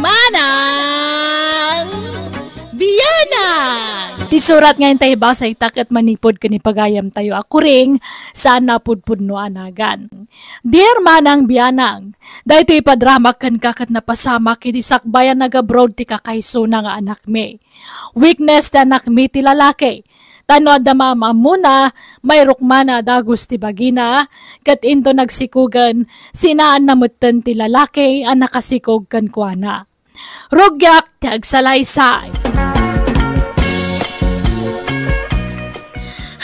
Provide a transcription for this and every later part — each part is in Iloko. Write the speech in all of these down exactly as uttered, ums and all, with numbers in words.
Manang Bianang! Ti surat nga intay basa ita ket manipud ken ipagayamtayo a kuring, saan napudpudno a nagan. Dear Manang Bianang, daytoy ipadramak kenka ket napasamak idi sakbay a nag-abroad ti kakaisuna nga anakmi. Weakness ti anakmi ti lalaki. Ta no adda maam-ammona, mairukmana a dagus ti bagina, ket into nagsikogen, sinaanna metten ti lalaki a nakasikog kenkuana. Rugiak ti agsalaysay.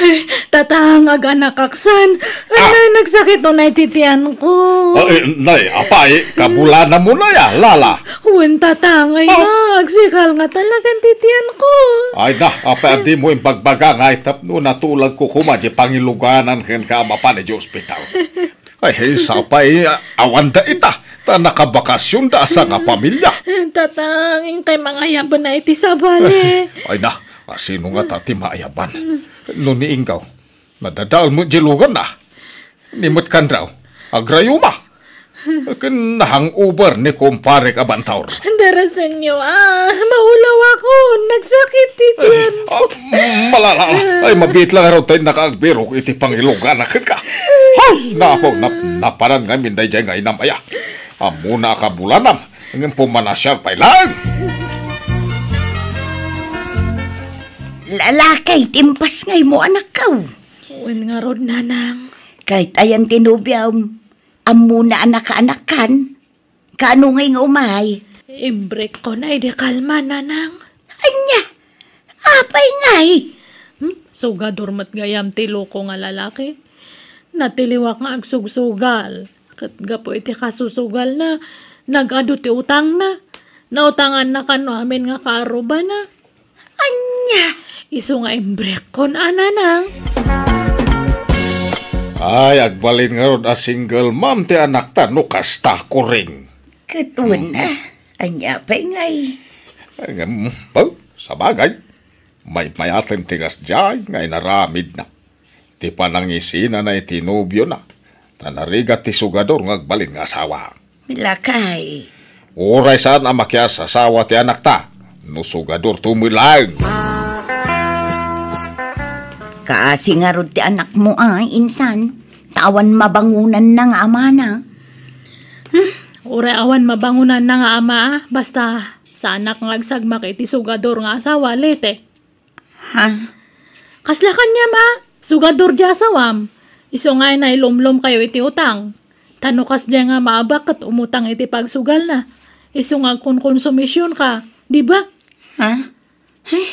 Ay, tatang, aganakaksan. Ay, Ah. nagsakit unay ti tiyan ko. Ah, eh, nay, apay, kabulanamon aya, Lala. Wen, tatang, ay Ah. na, agsikal nga talagan ti tiyan ko. Ay na, apay, addi mo imbagbaga nga tapno natulagko koma di pangiluganan kenka a mapan iti ospital. Ay, sapay, a-, awan da ita, ta nakabakasyonda a sangapamilya. Tatang, inkay mangayaban na iti sabali. Ay na, asino nga ta ti maayaban? No ni Inggaw, nadadael met di luganna. Ni met kanraw, agrayuma. Ken na-hangover ni kumparek a bantaur. Darasenyo, ah, maulaw ako. Nagsakit ti tiyan ko. Ah, malala. Ay, mabiit lang araw tayo nakaagbirok iti pangiluganak kenka. Ay, napo, nap-, napanan ngamin dayjay nga inam aya. Ammona a kabulanam, ngem pumanasiar pay lang. Lalaki, timpas ngay mo, anakkaw. Wen ngarud, nanang. Kahit ayan ti nobiam, ammona a nakaanakkan. Kaano ngay nga umay? Imbrekkon a idi kalma, nanang. Ania? Apay ngay? Hmm? Sugador met gayam ti loko nga lalaki. Natiliwak nga agsugsugal. Ket gapu iti kasusugalna, nag-adu ti utangna. Nautanganna kano amin nga kaarrubana. Ania? Isu nga imbrekkon a, nanang. Ay, agbalin ngarud a single mom ti anakta no kasta, kuring. Ket wen, Mm. ah, ania pay ngay? Ngem, well, sabagay, maymayat ti kasdiay nga inaramidna. Ti panangisinana iti nobiona, ta narigat ti sugador nga agbalin nga asawa. Lakay. Uray saan a makias-asawa ti anakta, no sugador to met laeng. Kaasi ngarud ti anakmo, ay, insan, ta awan mabangonanna nga amana. Hmm, uray awan mabangonanna nga ama, basta saanak nga agsagmak iti sugador nga asawa, Lete. Ha? Kasla kaniam a, sugador di asawam. Isu nga nailumlom kayo iti utang. Ta no kasdiay nga maabak ket umutang iti pagsugalna. Isu nga agkonkonsumision ka, di ba? Ha? Ay,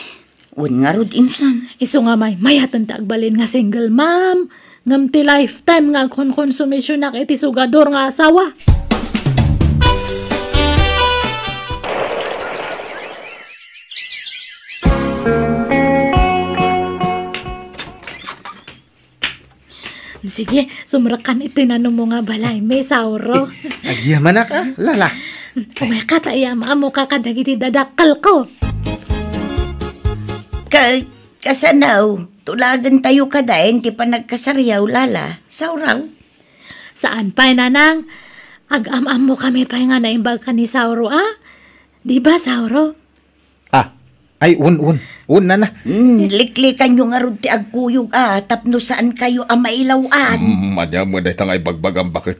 wen ngarud insan. Isu nga maymayat ti agbalin nga single mom. Ngem ti lifetime nga agkonkonsumisionak iti sugador nga asawa. Sige, sumrekkan iti nanumo nga balay, Miss Auro. Agyamanak, a, Lala. Umay ka, ta iyam-ammo ka kadagiti dadakkel ko. Ka-, kasano? Tulagen tayo kadaen ti panagkasariaw, Lala. Sauraw? Saan pay, Nanang. Ag-am-ammo kami pay nga naimbag ka ni Sauro, a? Di ba, Sauro? Ah, ay, un, un. Un, nana. Hmm, liklikanyo ngarud ti agkuyog, a, tapno saan kayo a mailaw-an. Hmm, ania met dayta nga ibagbagam, baket?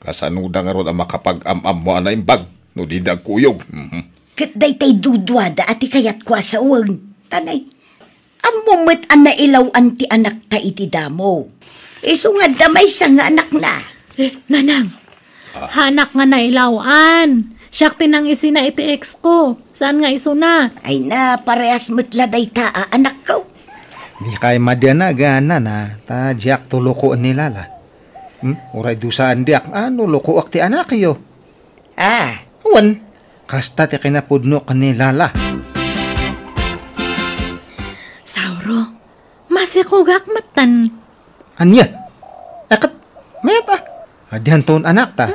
Kasano da ngarud a makapag-am-ammo a naimbag no di da agkuyog? Mhm. Ket daytay duduada a ti kayatko a sawen. Tanay, ammo met a nailaw-an ti anakta iti damo. Isu nga adda maysa nga anakna. Eh, Nanang, Ah. Haanak nga nailaw-an. Siak ti nangisina iti ex ko. Saan nga isuna? Ay na, parehas met la dayta a anakko. Dikay madianagan, nana, ta diak to lokoen ni Lala. Hmm? Uray dusaen diak, a, no lokoak ti anakyo. Ah. Wen, kasta ti kinapudnok ni Lala. Sauro, masikogak metten. Ania? Ket, mayat a. Adianton anakta.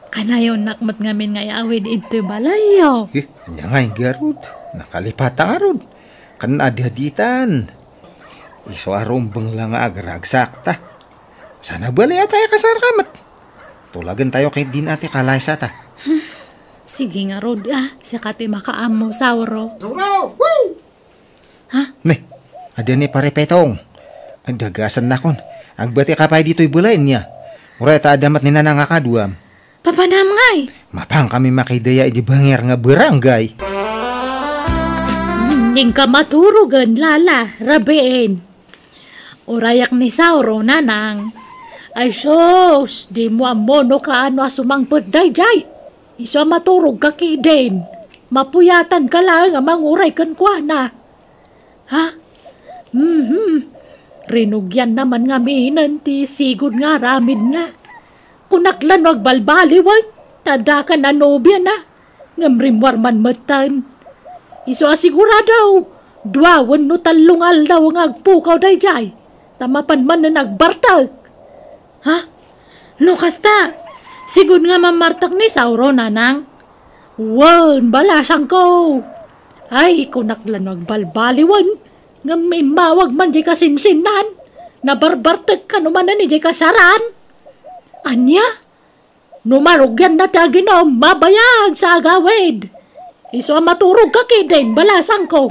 Kanayonak met ngamin nga iawid idtoy balayyo. Eh, ania nga ngarud? Nakalipata ngarud. Ken adi-aditan. Isu a rumbeng la nga agragsak ta. Sana bali a tayo kasar ka met. Tulagen tayo kay din ati kalaysa ta. Sige ngarud, ah, sika ti makaammo, Sauro. Sauro! Woo! Ha? Ne, adda ni Pare Petong. Adda gasannakon. Agbati ka pay ditoy balayen niya. Uray ta adda met ni Nanang a kaduam. Papanam ngay? Mapang kami makidaya iti bangir nga barangay. Inka maturogen, Lala, rabiin. Urayak ni Sauro, Nanang. Ay sus, dimo ammo no kaano a sumangpet daydiay. Isu a maturogka ketdin. Mapuyatanka laeng a manguray kenkuana. Ha? Mhm. Rinugianna man ngaminen ti sigud nga aramidna. Kunak la no agbalbaliwen, ta adda kan a nobiana. Ngem rimmuar man metten. Isu a sigurado, dua wenno tallo nga aldaw nga agpukaw daydiay, ta mapan manen agbartek. Ha? No kasta, sigud nga mammartek ni Sauro, Nanang? Wen, balasangko. Ay, kunak la no agbalbaliwen, ngem immawag man diay kasinsinnan. Nabarbartek kano manen idiay kasaran. Ania? No marugianna ti aginom, mabayag sa agawid. Isu a maturogka ketdin, balasangko.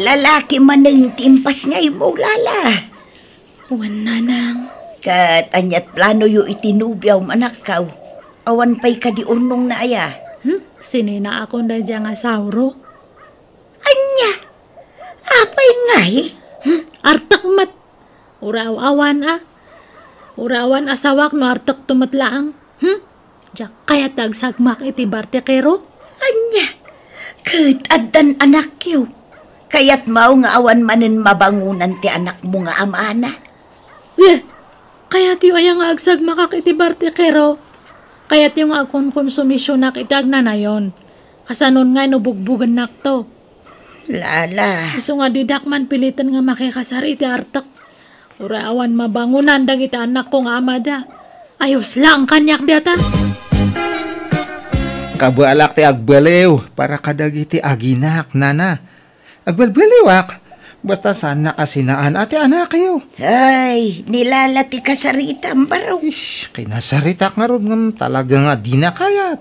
Lalaki manen ti impasngaymo, Lala. Wen, Nanang. Ket aniat planoyo iti nobiam, anakko? Awan pay kadi urnongna aya? Hmm? Sininaakon daydiay nga Sauro. Ania? Apay ngay? Hmm? Artek met. Uray awan a. Uray awan asawak no artekto met laeng. Hmm? Diak kayat ti agsagmak iti bartekero? Ania? Ket addan anakyo. Kayatmo nga awan manen mabangonan ti anakmo nga amana? Eh, kayatyo aya nga agsagmakak iti bartekero? Kayatyo nga agkonkonsumisionak iti agnanayon? Kasanon ngay no bugbugennakto? Lala. Isu nga didak man piliten nga makikasar iti artek. Uray awan mabangonan dagiti annakko nga amada. Ayos laeng kaniak dayta. Kabalak ti agbaliw para kadagiti aginak, Nana. Agbalbaliwak, basta saannak a sinaan a ti anakyo. Ay, ni Lala ti kasaritam, baro. Ish, kinasaritak ngarud ngem talaga nga dina kayat.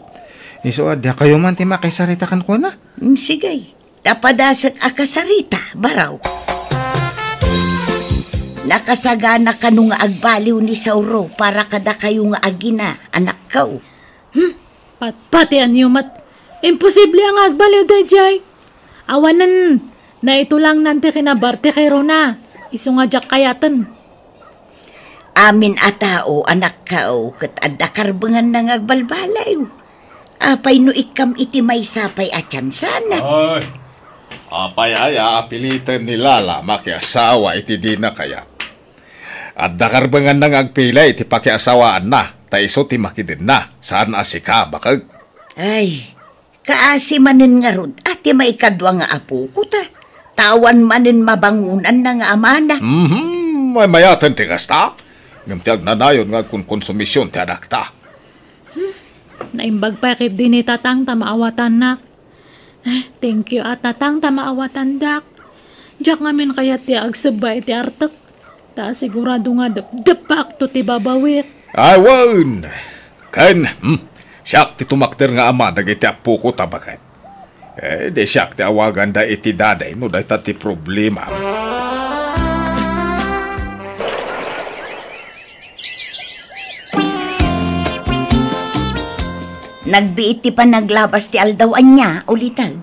Isu a dakayo man ti makisarita kenkuana. Mm, sige. Ta padasek a kasarita, baraw. Nakasagana kano nga agbaliw ni Sauro para kadakayo nga agina, anakko? Hmm, patpatianyo met. Imposible a nga agbaliw daydiay. Awanen, naitulangnan ti kinabartekerona. Isu nga diak kayaten. Amin a tao, anakko, ket adda karbenganna nga agbalbaliw. Apay no ikkam iti maysa pay a tiansa? Ay, apay aya a piliten ni Lala makiasawa iti dina kayat? Adda karbenganna nga agpili iti pakiasawaanna, ta isu ti makidenna, saan a sika, bakek. Ay, kaasi manen ngarud a ti maikadua nga apokota, ta awan manen mabangonanna nga amana. Mhm, maymayaten ti kasta. Ngem ti agnanayon nga agkonkonsumision ti anakta. Hmm, naimbag pay ketdi ni Tatang ta maawatannak. Eh, thank you a, Tatang, ta maawatandak. Diak ngamin kayat ti agsebba iti artek. Ta sigurado nga depdepakto ti babawik. Ay, wen! Ken, hmm, siak ti tumakder nga ama dagiti apokota, bakek. Eh, di siak ti awaganda iti daday no dayta ti problema. Nagbiit ti panaglabas ti aldaw ania, uliteg.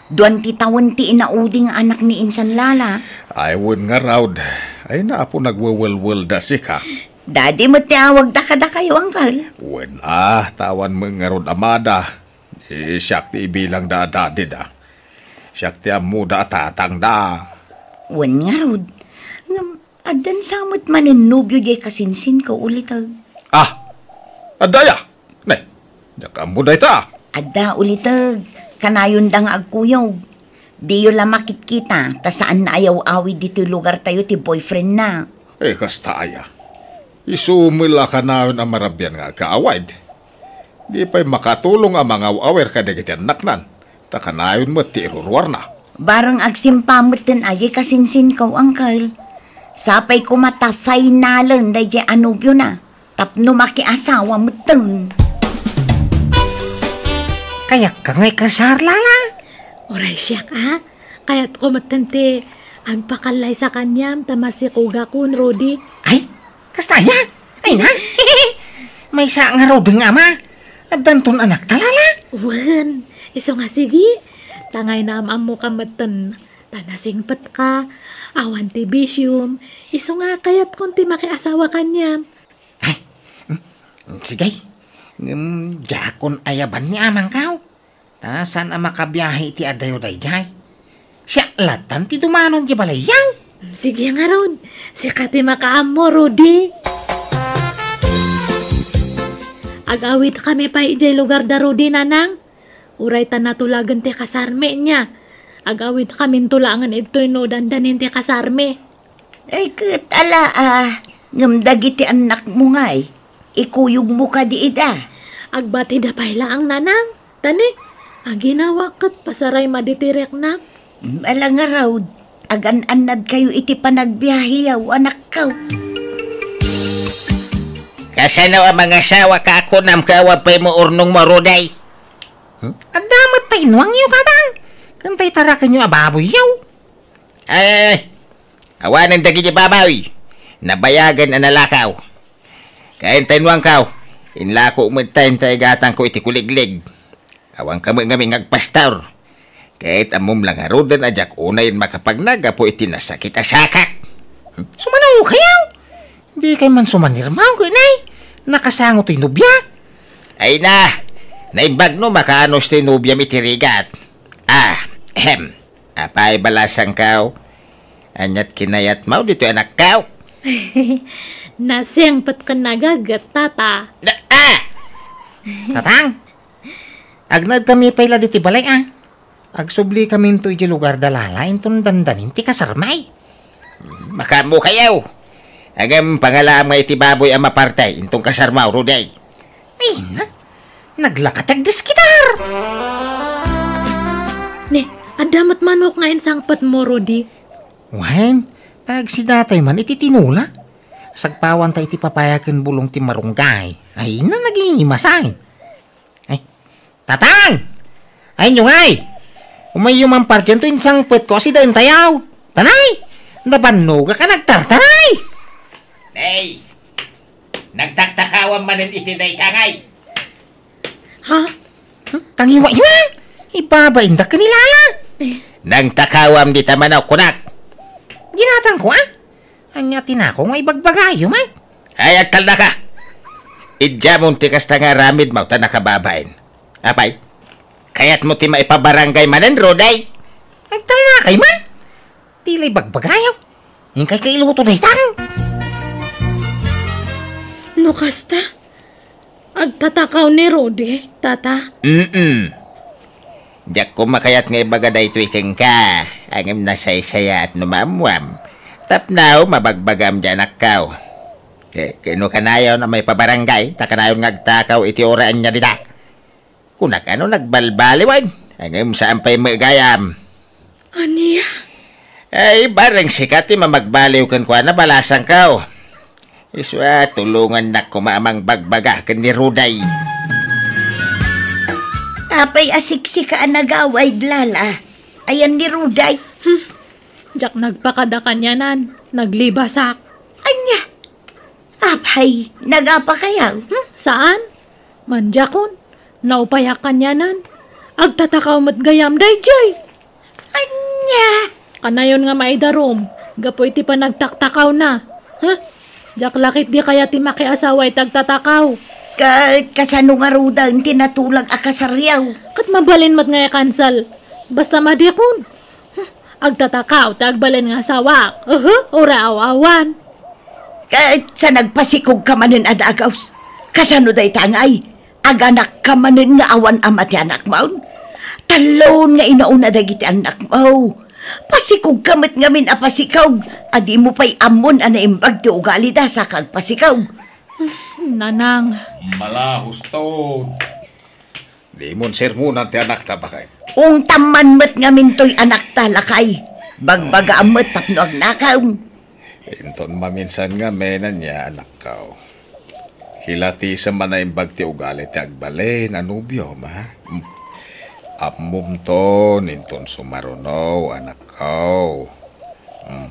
Duan ti tawen ti inaudi nga anak ni insan Lala. Ay, wen ngarud. Ay, napo nagwewelwelda sika. Dadi met ti awagda kadakayo, angkel. Wen a, ta awan met ngarud amada. Eh, siak ti ibilangda a dadida. Siak ti ammoda a tatangda. Wen ngarud. Ngem, addan sa met manen nobio diay kasinsinko, uliteg. Ah! Adda aya? Ne, diak ammo dayta. Adda, uliteg. Kanayonda nga agkuyog. Diyo la makitkita, ta saan a yaw-awid ditoy lugartayo ti boyfriendna. Eh, kasta aya. Isu met la kanayon a marabian nga agkaawid. Di pay makatulong a mangaw-awir kadagiti annaknan, ta kanayon met ti iruruarna. Bareng agsimpa metten a diay kasinsinko, angkel. Sapay koma ta finalen daydiay a nobiona tapno makiasawa metten. Kayatko nga ikasar, Lala. Uray siak, a. Kayatko metten ti agpakallaysa kaniam ta masikogakon, Rudy. Ay, kasta aya? Ay na? Maysa ngaruden nga ama. Addanton anakta, Lala? Wen, isu nga sige. Tangay naam-ammoka metten. Ta nasingpetka, awan ti bisiom, isu nga kayatkon ti makiasawa kaniam. Ay, mm, sige. Ngem diakon ayaban ni amangko. Ta saan a makabiahe iti adayo daydiay. Siak lattan ti dumanon di balayyo. Sige ngarud, sika ti makaammo, Rudy. Ag-awitkami pay idiay lugar da Rudy, Nanang. Uray ta natulagen ti kasarmi, nia. Ag-awitkami tulangen idtoy no dandanin ti kasarmi. Ay, ket ala, a, ngem dagiti annakmo ngay, ikuyogmo kadi ida? Agbatida pay laeng, Nanang. Ta ni, aginawak ket pasaray madi ti reknak. Ala ngarud, agan-annadkayo iti panagbiaheyo, anakko. Kasano a mangasawaka a kunam ket awan pay mo urnongmo, Rudy? Hmm? Adda met ta inuangyo, Tatang. Ken tay tarakenyo a baboyyo. Ay, awanen dagiti baboy. Nabayagen a nalakaw. Ken ta inuangko, inlako met ta inta igatangko iti kuliglig. Awanka met ngamin nga agpastor. Ket ammom la ngaruden a diak unayen makapagna gapu iti nasakit a sakak. Sumanokayo? Dikay man sumanirmaw, ken ay, nakasango toy nobia. Ay na, naimbag no makaanus toy nobiam iti rigat. Ah, ahem. Apay, balasangko? Aniat kinayatmo ditoy anakko? Nasingpet ken nagaget, Tata. Na, ah! Tatang, agnaedkami pay la ditoy balay, a. Agsubli kaminto idiay lugar da Lala inton dandanin ti kasarmi. Makaammokayo. Ngem pangalaam nga iti baboy a maparti inton kasarmo, Rudy. Ay na, naglaka ti agdiskitar. Ne, adda met manok nga insangpetmo, Rudy? Wen, ta agsidatay man iti tinola. Sagpawanta iti papaya ken bulong ti marunggay. Ay na, nagimasaen. Ay, Tatang! Ay, inyo ngay! Umayyo man pardianto, insangpetko a sidaentayo. Tanay! Nabannogak a nagtartaray! Nay! Nagtaktakawam manen iti dayta ngay! Ha? Hmm? Tangiwa ina! Ibabaindak ken ni Lala! Eh. Nagtakawam dita manok, kunak! Ginatangko, a? Ania ti nako nga ibagbagayo man? Ay, agtalnaka! Idiamon ti kasta nga aramidmo ta nakababain. Apay, kayatmo ti maipabarangay manen, Rudy? Agtalnakay man? Ti la ibagbagayo. Inkay kailuto daytan. No kasta, agtatakaw ni Rudy, Tata. Mm-mm. Diak koma kayat nga ibaga daytoy kenka, ngem nasaysayaat no maammuam. Tapno mabagbagam diay anakko. Ke-, kano kanayon a maipabarangay, ta kanayon nga agtakaw iti uray ania dita. Kunak a no nagbalbaliwen, ngem saan pay met gayam. Ania? Ay, bareng sika ti mamagbaliw kenkuana, balasangko. Isu a, tulongannak koma a mangbagbaga ken ni Rudy. Apay a siksika a nagawid, Lala? Ayan ni Rudy? Hmm. Diak nagpakada kanianan, naglibasak. Ania? Apay, nagapakayo? Hmm, saan? Mandiakon, naupayak kanianan. Agtatakaw met gayam daydiay. Ania? Kanayon nga maidarum, gapu iti panagtaktakawna. Ha? Diak la ketdi kayat ti makiasawa iti agtatakaw. Ket kasano ngaruden ti natulag a kasaryo? Ket mabalin met nga i-cancel. Basta madikon. Agtatakaw ti agbalin nga asawak. Uhu, uray aw-awan. Ket sa nagpasikogka manen a dagus, kasano dayta ngay? Aganakka manen nga awan ama ti anakmon? Talon nga inauna dagiti annakmo. Pasikogka met ngamin a pasikog, a dimo pay ammon a naimbag ti ugalida sa kagpasikog. Nanang. Malahuston. Dimon sermonan ti anakta, baket. Ungtam man met ngamin toy anakta, lakay. Bagbagaam met tapno agnakam. Inton maminsan ngamin, ania, anakko. Hilatisa man naimbag ti ugali ti agbali, nanubio, ma. Ammomton, inton sumaruno, anakko. Hmm.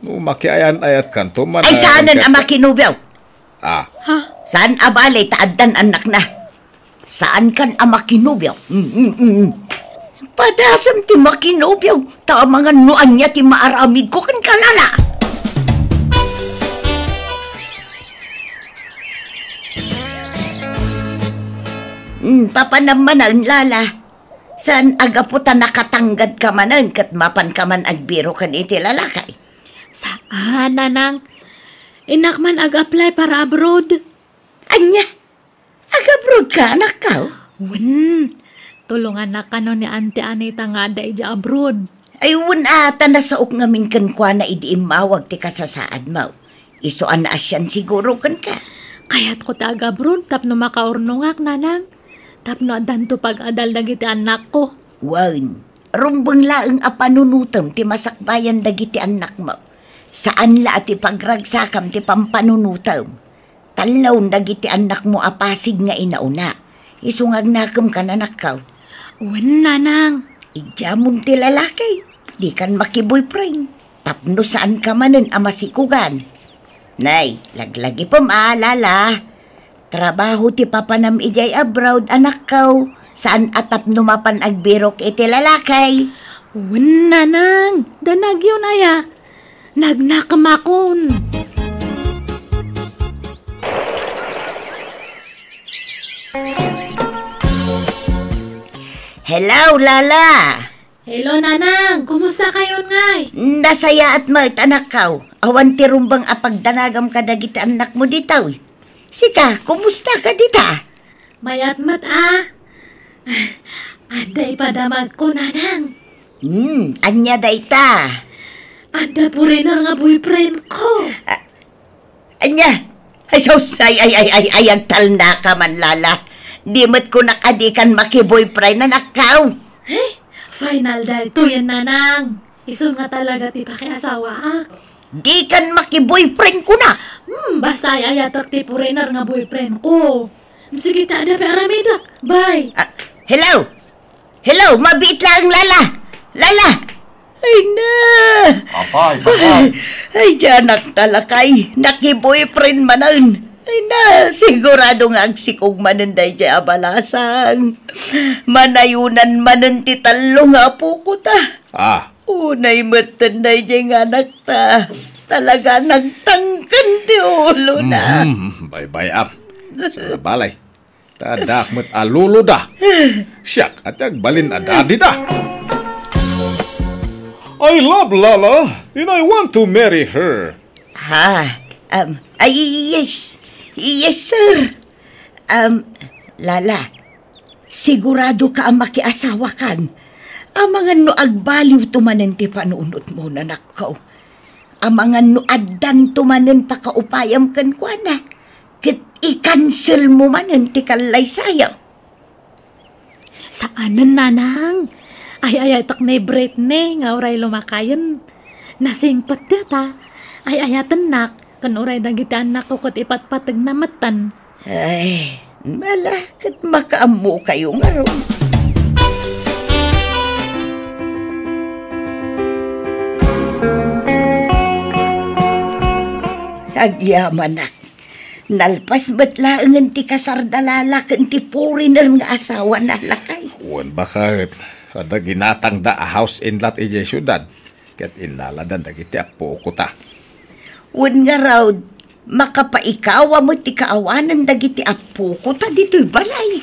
No makiayan-ayatkanto man. Ay, saanen a makinubio? Ah. Ha? Saan a bale ta addan annakna? Saankan a makinubio? Mm, mm, mm. Padasem ti makinubio, ta amangan no ania ti maaramidko kenka, Lala. Mm, papanam manen, Lala. Saan a gapu ta nakatanggadka manen ket mapanka man agbiro ken iti lalaki? Saan, Nanang. Innak man ag-apply para abroad. Ania? Ag-abroad ka, anakko? Wen, tulongannak kano ni Auntie Anita nga adda idiay abroad. Ay, wen a, ta nasaok ngamin kenkuana idi immawag ti kasasaadmo. Isu a naasian siguro kenka. Kayatko ti ag-abroad tapno makaurnongak, Nanang. Tapno addanto pag-adal dagiti annakko. Wen, rumbeng laeng a panunotem ti masakbayan dagiti annakmo. Saan la a ti pagragsakam ti pampanunotem. Tallon dagiti annakmo a pasig nga inauna. Isu nga agnakemkan, anakko. Wen, Nanang. Idiamon ti lalaki. Dikan makiboyfriend. Tapno saanka manen a masikugan. Nay, laglagipem a, Lala. Trabaho ti papanam idiay abroad, anakko. Saan a tapno mapan agbirok iti lalaki. Wen, Nanang. Danagyon aya. Nagnakemakon. Hello, Lala! Hello, Nanang! Kumusta kayon ngay? Nasayaat met, anakko. Awan ti rumbeng a pagdanagam kadagiti annakmo ditoy. Sika, kumusta ka dita? Mayat met a. Adda ipadamagko, Nanang. Hmm, ania dayta? Adda foreigner nga boyfriend ko. A-, ania? Ay, sus, ay, ay, ay, ay, ay, agtalnaka man, Lala. Di met kunak a dikan makiboyfriend, anakko. Ay, final daytoyen, Nanang. Isun nga talaga ti pakiasawaak. Dikan makiboyfriend kunak. Hmm, basta ay-ayatek ti foreigner nga boyfriend ko. Sige ta, adda pay aramidek. Bye. Ah, hello? Hello, mabiit laeng, Lala. Lala! Ay na! Apay, apay. Ay, diay anakta lakay. Nakiboyfriend manen. Ay na, sigurado nga agsikog manen daydiay a balasang. Manayonan manen ti tallo nga apokota. Ah. Unay metten daydiay nga anakta. Talaga nagtangken ti ulona. Mhm, baybay-am. Saan a balay? Ta addaak met a loloda. Siak, ati agbalin a daddyda. I love Lala, and I want to marry her. Ha? Um, ay, yes. Yes, sir. Um, Lala, sigurado ka a makiasawakan? Amangan no agbaliwto manen ti panunotmo, anakko. Amangan no addanto manen pakaupayam kenkuana, ket i-cancel mo manen ti kallaysayo. Saanen, Nanang. Ay-ayatek ni Britney nga uray lumakayen. Nasingpet dita. Ay-ayatennak, ken uray dagiti annakko ket ipatpategna metten. Ay, mala, ket makaammokayo ngarud. Agyamanak, nalpas met laengen ti kasar da Lala ken ti foreigner nga asawana, lakay. Wen, baket, adda ginatangda a house and lot idiay siudad. Ket innaladan dagiti apokota. Wen ngarud, makapaikawa met ti kaawanan dagiti apokota ditoy balay.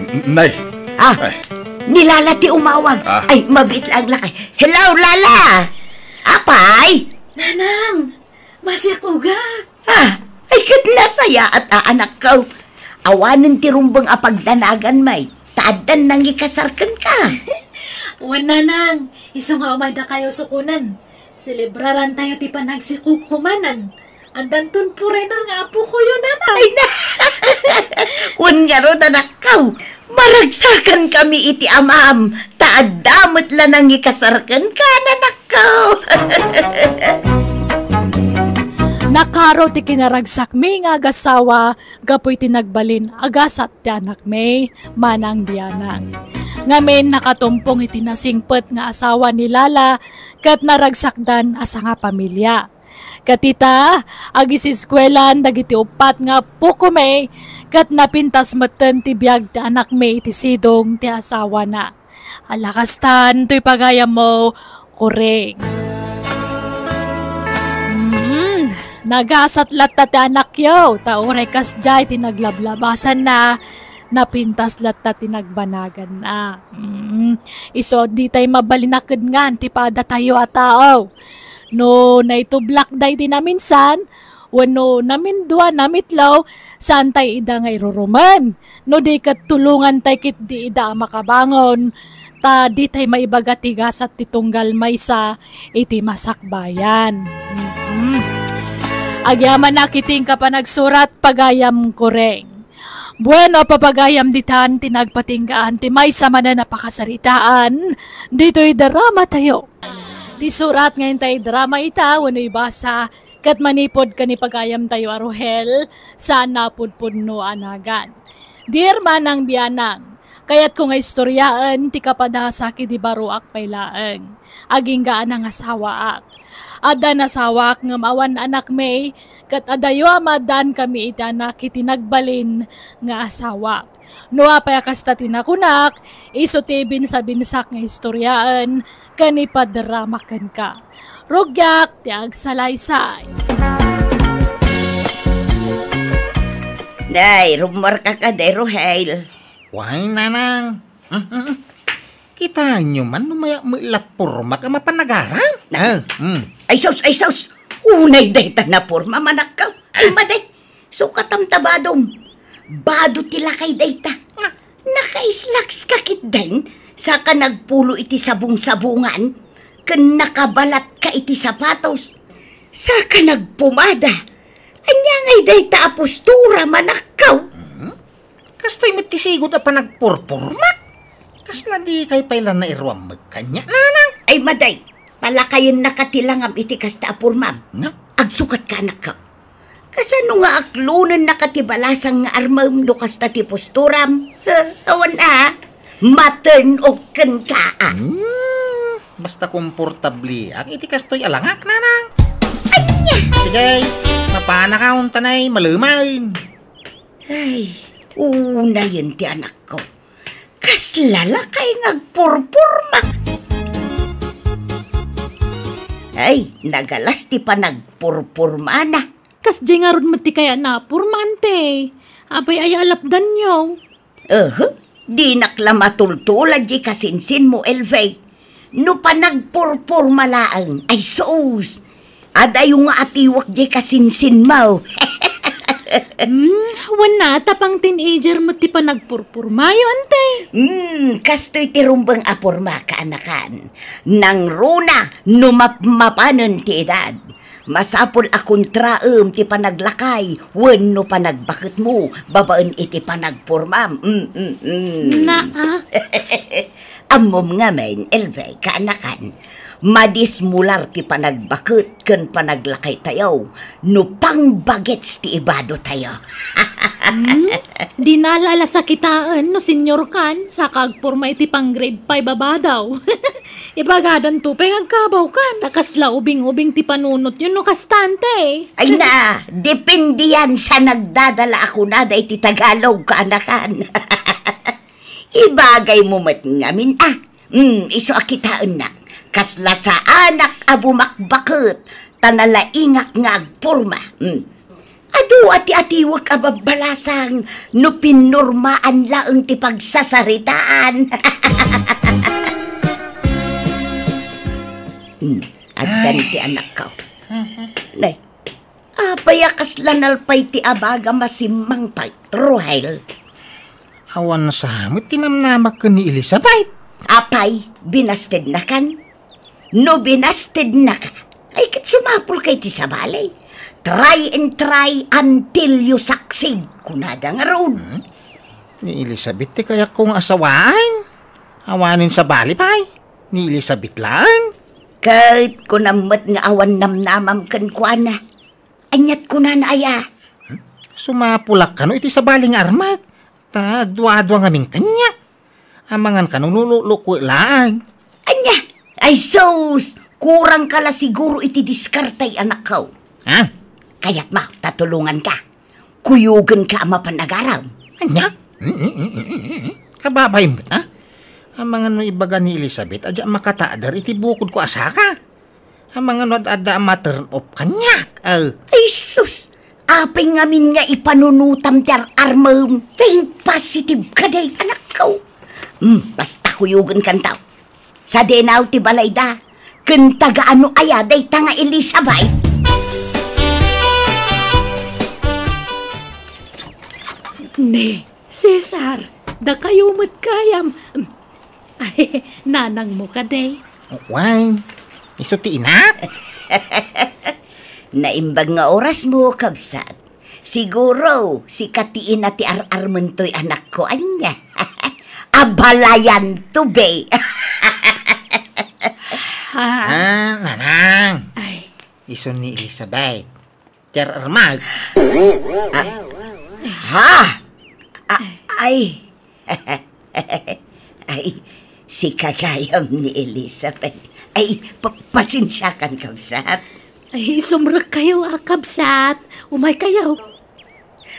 N-, nay. Ah, Ay. Ni Lala ti umawag. Ah. Ay, mabiit laeng lakay. Hello, Lala! Apay? Nanang! Masiakuga! Ah, ay ket nasayaat a anakko. Awanen ti rumbeng a pagdanagan, may, ta addan nangikasar kenka. Wen, Nanang, isu nga umaydakayo sukonen. Selebrarantayo ti panagsikogko manen. Addanton foreigner nga apokoyo, Nanang. Ay, na-, wen ngarud, anakko. Maragsakan kami iti amam, ta adda met la nangikasar kenka, anakko. Ta karo ti kinaragsakmi nga agasawa gapu iti nagbalin a gasat ti anakmi, Manang Bianang. Ngamin, nakatumpong iti nasingpet nga asawa ni Lala ket naragsakdan a sangapamilia. Ket ita, agisiskuelan dagiti uppat nga appokomi, ket napintas metten ti biag ti anakmi iti sidong ti asawana. Ala kastan toy pagayammo, Kuring. Mm, nagasat latta ti anakyo, ta uray kasdiay ti naglablabasanna, napintas latta ti nagbanaganna. Mm, isu ditay mabalin a kedngan ti padatayo a tao. No naitublak daydi naminsan, wenno namindua, namitlo, saantay ida nga irurumen. No di ket tulongantay ketdi ida a makabangon, ta ditay maibaga ti gasat ti tunggal maysa iti masakbayan. Mhm. Agyamanak iti inka panagsurat, pagayam Kuring. Bueno, papagayam ditan ti nagpatinggaan ti maysa manen a pakasaritaan ditoy drama tayo. Ti surat nga intay drama ita wenno ibasa ket manipud ken ni pagayamtayo a Rohel, saan a pudpudno a nagan. Dear Manang Bianang, kayatko nga istoryaen ti kapadasak idi baroak pay laeng. Agingga a nangasawaak. Adda nasawak ngem awan anakmi, ket adayo a maaddaankami iti anak iti nagbalin nga asawak. No apay a kasta ti nakunak, isu ti binsabinsak nga istoryaen ken ipadrama kenka. Rugiak ti agsalaysay. Day, rummuarka kadi, Rohel. Wen, Nanang. Mm, mm, mm. Kitaenyo man no mayat met la pormak a mapan agaram? Na- Ah, mm. Ay sus, ay sus! Unay dayta naporma, manakkaw. Ay, Ah. Madi, sukatam ta badom. Bado ti lakay dayta. Ah. Naka-slacks ka ketdin, saka nagpulo iti sabong-sabongan, ken nakabalat ka iti sapatos, saka nagpumada. Ania ngay dayta a postura, manakkaw? Hmm? Kastoy met ti sigud a panagpurpurmak. Kasla dikay pay la nairuam met kaniak, Nanang? Ay, Madi, palakayennaka ti langam iti kasta a pormam. Na? Agsukatka, anakkaw. Kasano nga aklonennaka ti balasang nga armem no kasta ti posturam? Ha, awan a, ma-turn off kenka a. Hmm, basta komportableak iti kastoy a langak, Nanang. Ania? Sige, mapanaka untanay, malemen. Ay, unayen ti anakko. Kasla lakay nga agpurpurma. Ay, nagalas ti panagpurpurmana. Kasdiay ngarud met ti kayatna a purma, Ante. Apay aya a lapdanyo? Aha, dinak la matultulad diay kasinsinmo, Elvie. No panagpurpurma laeng, ay sus! Adayo nga atiwak diay kasinsinmo. Hmm, wen na, ta pang-teenager met ti panagpurpurmayo, Ante. Hmm, kastoy ti rumbeng a purma, kaanakan. Nangruna no mapmapanen ti edad. Masapul a kontraem ti panaglakay wenno panagbaketmo babaen iti panagpurmam. Mm, mm, mm. Naa. Ammom ngamin, Elvie, kaanakan, madismular ti panagbaket ken panaglakaytayo no pangbagets ti ibadotayo. Hmm? Di na la ala sakitaen no senior kan, saka agpurma iti pang-grade five a badaw. Ibagadanto pay nga agkabawkan. Ta kasla ubing-ubing ti panunotyo no kasta, Ante. Ay na, depende yan sa nagdadala a kunada iti Tagalog, kaanakan. Ibagaymo met ngamin a. Hmm, isu a kitaennak. Kasla saanak a bumakbaket, ta nalaingak nga agpurma. Hmm. Adu a ti atiwek a babbalasang no pinurmaan laeng ti pagsasaritaan. Hmm, addan ti anakko. Mhm. Nay, apay a kasla nalpay ti abaga masimmangpet, Rohel? Awan sa met ti namnamak ken ni Elizabeth. Apay, binastednakan? No binastednaka, ay ket sumapulka iti sabali. Try and try until you succeed, kunada ngarud. Hmm? Ni Elizabeth ti kayatko nga asawaen. Awanen sabali pay. Ni Elizabeth laeng. Ket kunam met nga awan namnamam kenkuana. Aniat kunana aya? Hmm? Sumapulak kano iti sabali nga armak, ta agduadua ngamin kaniak. Amangan kano no lukwe laeng. Ania? Ay sus! Kurang ka la siguro iti diskarte, anakko. Ha? Kayatmo, ta tulonganka. Kuyogenka a mapan agaram. Ania? Kababain met, ha? Amangan no ibaga ni Elizabeth a diak makatader iti bukodko a saka. Amangan no adda a ma-turn off kaniak. Ah. Ay sus! Apay ngamin nga ipanunotam ti ar-armem? Think positive kadi, anakko. Hmm, basta kuyogenkanto. Sadinaw ti balayda, ken taga-ano aya dayta nga Elizabeth? Ni Cesar, dakayo met gayam. Ay, nanangmo kadi? Wen, isu ti inak? Naimbag nga orasmo, kabsat. Siguro, sika ti ina ti ar-armentoy, anakko, ania? Abalayanto, be. Ah. Ah, nanang. Ay. Isu ni Elizabeth. Ti ar-armak. Ah. Ha? Ah, ay. Ay, sika gayam ni Elizabeth. Ay, pa-, pasensiakan, kabsat. Ay, sumrekkayo, a, kabsat. Umaykayo.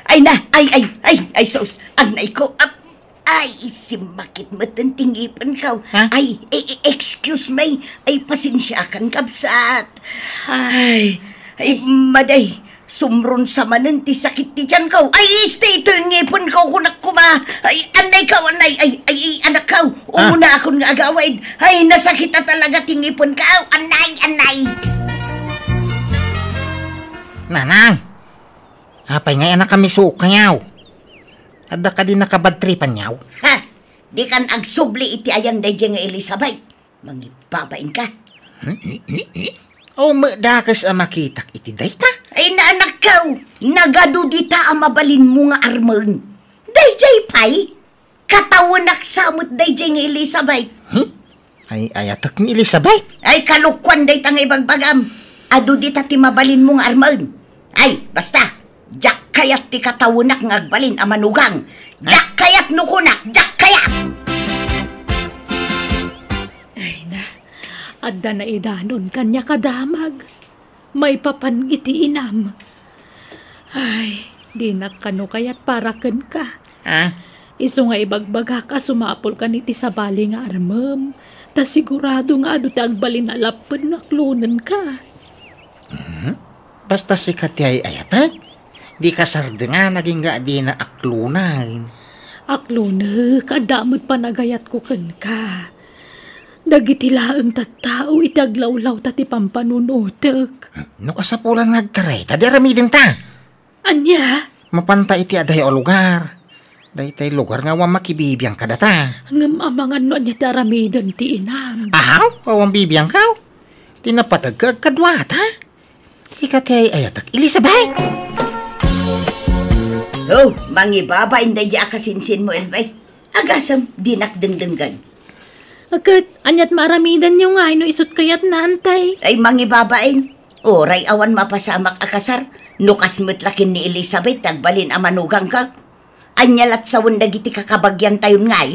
Ay na, ay, ay, ay, ay, sus, anay ko, ap-, ay, simmakit met ti ngipenko. Ha? Ay, e-, e-, excuse me, ay, pasensiakan, kabsat. Ah. Ay, ay, maday, sumrunsa manen ti sakit ti tianko. Ay, isti, itoy ngipenko, kunak koma. Ay, anay ka, anay, ay, ay, ay, anakko, ah, umunakon nga agawid. Ay, nasakit a talaga ti ngipenko. Anay, anay. Nanang, apay ngay a nakamisuok kayaw? Adda kadi nakabadtripan yaw? Ha! Dikan agsubli iti ayan daydiay nga Elizabeth. Mangibabain ka. Hmm? O, dakes a makitak iti dayta? Ay, naanakkaw, nagadu dita a mabalinmo nga armen. Daydiay pay, katawenak sa met daydiay nga Elizabeth. Hmm? Ay, ayatek ni Elizabeth? Ay, kalokuan dayta nga ibagbagam. Adu dita ti mabalinmo nga armen. Ay, basta, diak kayat ti katawenak nga agbalin a manugang. Diak kayat no kunak, diak kayat! Ay na, adda naidanon kaniak a damag. Maipapan iti inam. Ay, dinak kano kayat para kenka. Ah? Isu nga ibagbagak a sumapulkan iti sabali nga armem, ta sigurado nga adu ti agbalin a lapped no aklonenka. Mhm. Basta sika ti ay-ayatek, dika sardengan agingga a dina aklonen. Aklonek, adda met panagayatko kenka. Dagiti laeng tattao iti aglawlawta ti pampanunotek. No kasapulan nga agtaray, ta di aramidenta. Ania? Mapanta iti adayo a lugar. Daytay lugar nga awan makibibiang kadata. Ngem amangan no ania ti aramiden ti inam. Ahaw, awan bibiangkaw. Ti napateg ka agkaduata. Sika ti ay-ayatek, Elizabeth. Oh, mangibabain daydi a kasinsinmo, Elvay. Agasem, dinak dengdenggen. Ket, aniat maaramidanyo ngay no isut kayatna, antay? Ay, mangibabain. Uray awan mapasamak a kasar, no kas met la ken ni Elizabeth ti agbalin a manugangka. Ania lat sawen dagiti kakabagiantayon ngay?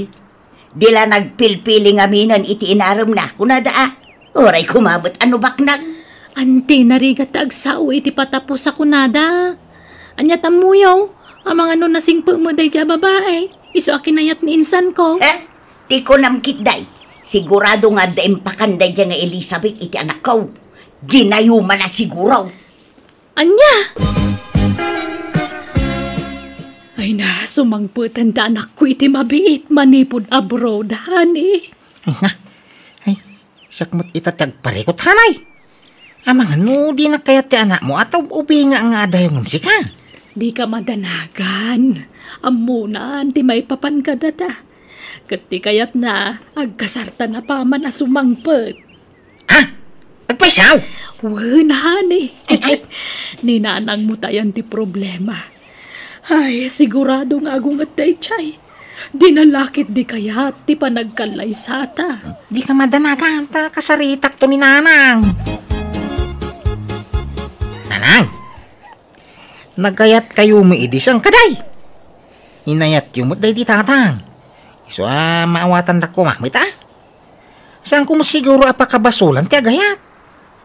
Di la nagpilpili ngaminen iti inaremna, kunada a. Uray koma met a no baknang. Anti narigat ti agsao iti patapos a kunada. Ania tammuyo? Amangan no nasingpet met daydi a babai, isu a kinayat ni insanko. Eh, ti kunam ketdi, sigurado nga adda impakan daydi nga Elizabeth iti anakko. Ginayumanna siguro. Ania? Ay na, sumangpeten ti anakko iti mabiit manipud abroad, honey. Ay na. Ay, siak met ita ti agparikut, hanay. Amangan no dinak kayat ti anakmo, a ta ub-ubinga nga adayo ngem sika. Dika madanagan. Ammonan ti maipapan kadata. Ket ti kayatna, agkasartan a paman a sumangpet. Ha? Agpayso? Wen, honey. Ay, ay. Ni nanangmo tayan ti problema. Ay, sigurado nga agunget daydiay. Di na la ketdi kayat ti panagkallaysata. Dika madanagan ta kasaritakto ni nanang. Nanang, Nagayatkayo met idi, saan kadi? Inayatyo met daydi tatang. Isu a maawatandak koma met a. Saanko met siguro a pakabasolan ti agayat.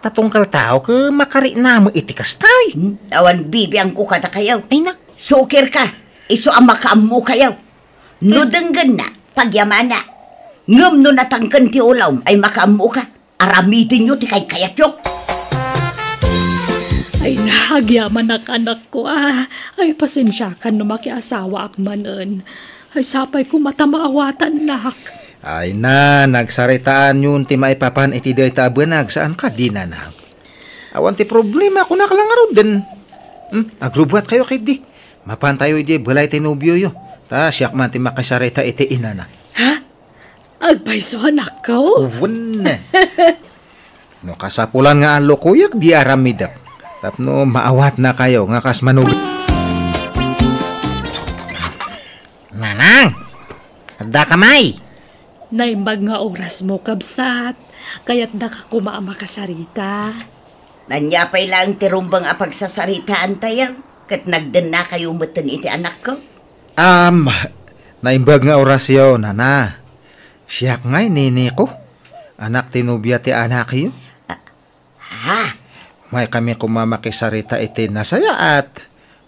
Ta tunggal tao ket makarikna met iti kasta. Hmm, awan bibiangko kadakayo. Ay na. Sukirka, isu a makaammokayo. No denggenna, pagyamana. Ngem no natangken ti ulawm ay makaammoka, aramidenyo ti kaykayatyo. Ay, nagyamanak, anakko, a. Ay, pasensiakan no makiasawaak manen. Ay, sapay koma ta maawatannak. Ay na, nagsaritaanyon ti maipapan iti dayta a banag, saan kadi, nanang? Awan ti problema, kunak la ngaruden. Hmm, agrubuatkayo ketdi. Mapantayo idiay balay ti nobioyo. Ta siak man ti makisarita iti inana. Ha? Agpayso, anakko? Wen. No kasapulan nga allokoyak, di aramidek. Tapno maawatnakayo nga kas manug-, Nanang! Adda ka may? Naimbag nga orasmo, kabsat. Kayatdaka koma a makasarita. Ania pay laeng ti rumbeng a pagsasaritaantayo? Ket nagdennakayo metten iti anakko? Am, naimbag nga orasyo, nana. Siak ngay ni Nico, anak ti nobia ti anakyo. Ah, ha? Umaykami koma makisarita iti nasayaat.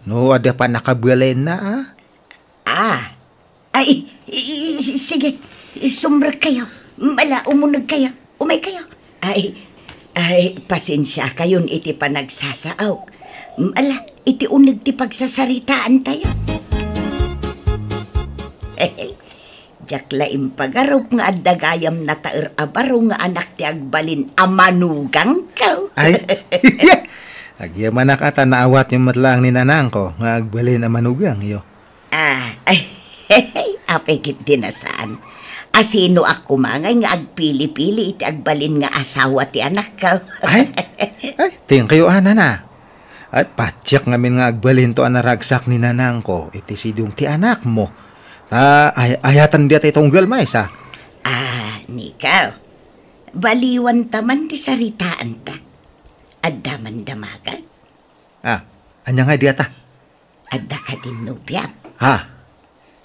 No adda pannakabalinna, a? Ah. Ay, i-, i-, si-, sige. Sumrekkayo. Ala, umunegkayo. Umaykayo. Ay, ay, pasensiakayon iti panagsasaok. Ala, iti uneg ti pagsasaritaantayo. Diak la impagarup nga adda gayam nataer a baro nga anak ti agbalin a manugangko. Ay, agyamanak a ta naawatyo met laeng ni nanangko nga agbalin a manugangyo. Ah, ay, apay ketdi a saan. Asinoak koma ngay nga agpili-pili iti agbalin nga asawa ti anakko. Ay, ay, thank you, a, nana. Ay, patiek ngamin nga agbalinto a naragsak ni nanangko iti sidong ti anakmo. Ta, ay-, ayatan dayta ti tunggal maysa. Ah, Nico. Baliwanta man ti saritaanta. Adda man damagan? Ah, ania ngay dayta? Adda kadin nobiam? Ha?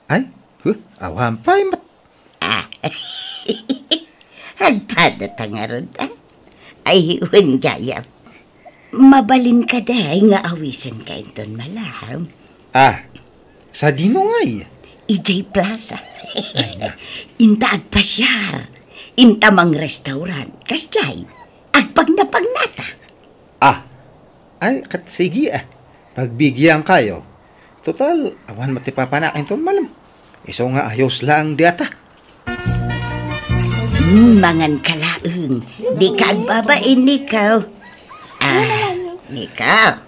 Ay, huh, awan pay met. Ah. Agpadata ngarud, a? Ay, wen gayam. Mabalin kadi nga awisenka inton malem? Ah, sadino ngay? Idiay plaza. Ay, na. Inta agpasiar. Inta mangrestaurant. Kasdiay, agpagnapagnata. Ah, ay, ket sige, a. Pagbigiankayo. Total, awan met ti papanak inton malem. Isu nga ayos laeng dayta. Hmm, manganka laeng. Dika agbabain, Nico. Ah, Nico.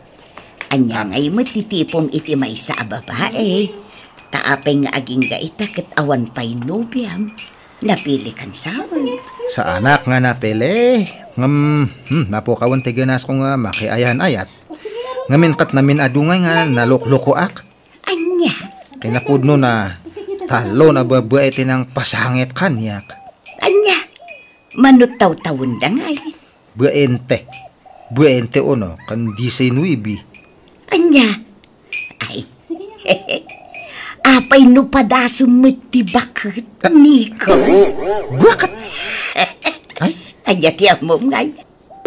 Ania ngay met ti tipom iti maysa a babae? Ta apay nga agingga ita ket awan pay nobiam? Napilikan sa amin. Saanak nga napili. Ngem, hmm, napukawen ti ganasko nga makiayan-ayat. Ngamin ket namin-adu ngay nga naluklukoak. Ania? Kinapudno na, talon a babae ti nangpasangit kaniak. Ania? Mano tawtawenda ngay? Baente. Baente uno, ken diecinuebe. Ania? Ay. Apay no padasem met ti baket, Nico? Baket? Ay? Ania ti ammom ngay?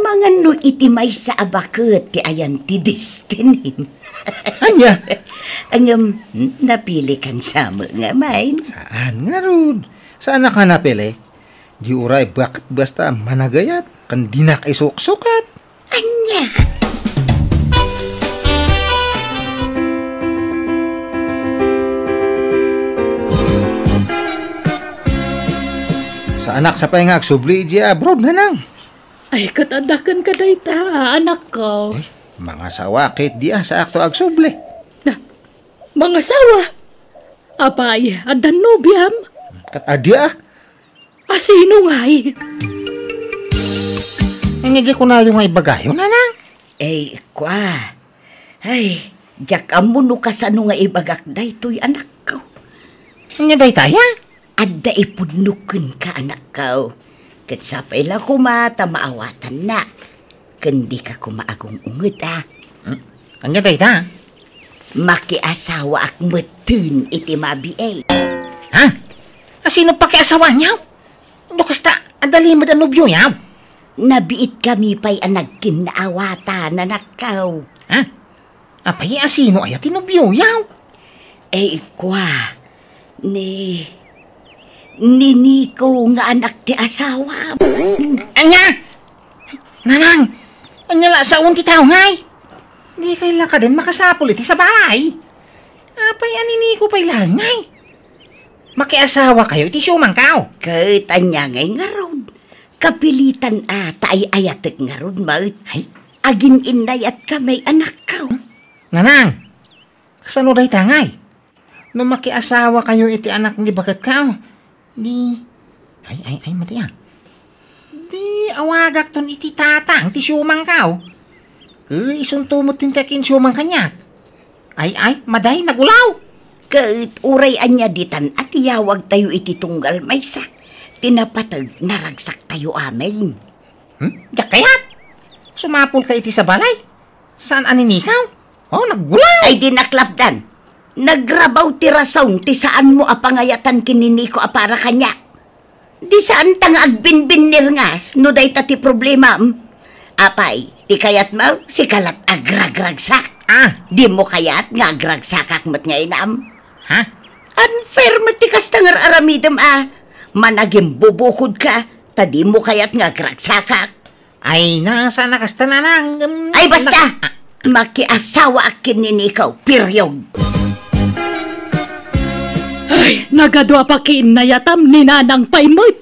Mangan no iti maysa a baket ti ayan ti destiny. Ania? Ngem, napilikan sa met nga main. Saan ngarud? Saanak nga napili? Di uray baket basta managayat, ken dinak isuksukat. Ania? Saanak sa pay nga agsubli idiay abroad, nanang. Ay, ket adda kenka dayta, anakko. Eh, mangasawa ketdi a, saakto agsubli. Na, mangasawa? Apay, adda nobiam? Ket adi a. Asino ngay? Ania di kunayo nga ibagayo, nanang? Eh, kua. Ay, diak ammo no kasano nga ibagak daytoy, anakko. Ania daytay, a? Adda ipudno kenka, anakko. Ket sapay la koma ta maawatanna. Ken dika koma agung-unget, a. Hmm? Ania dayta? Makiasawaak metten iti mabiit. Ha? Asino pakiasawaanyo? No kasta, adda limed a nobioyo? Nabiitkami pay a nagkinnaawatan, anakko. Ha? Apay, asino aya ti nobioyo? Eh, ikua, ni, ni Nico nga anak ti asawam. Ania? Nanang, ania la saon ti tao ngay? Dikay la kadin makasapul iti sabali. Apay a ni Nico pay la ngay? Makiasawakayo iti siomangko? Ket ania ngay ngarud? Kapilitan a ta ay-ayatek ngarud met. Ay? Agin-innayatkami, anakko. Nanang, kasano dayta ngay? No makiasawakayo iti anak ni baketko, di, ay, ay, ay, madi a. Di awagakton iti tatang ti siomangko. Ket isunto met ti kinsiomang kaniak. Ay, ay, madi, nagulaw. Ket uray ania ditan a tiyawagtayo iti tunggal maysa, ti napateg, naragsaktayo amin. Hmm? Diak kayat. Sumapulka iti sabali. Saan a ni Nico? Oh, nagulaw. Ay, dinak lapdan. Nagrabaw ti rason ti saanmo a pangayatan ken ni Nico a para kaniak. Di saanta nga agbinbinnirngas no dayta ti problemam. Apay, ti kayatmo, sika lat agragragsak. Ah. Dimo kayat nga agragsakak met nga inam? Ha? Unfair met ti kasta nga ar-aramidem a. Managimbubukodka, ta dimo kayat nga agragsakak. Ay, na, saan a kasta, nanang, em, Ay, basta! na-, ah. Makiasawaak ken ni Nico, period. Ay, nagadu a pakiinnayatam ni nanang pay met.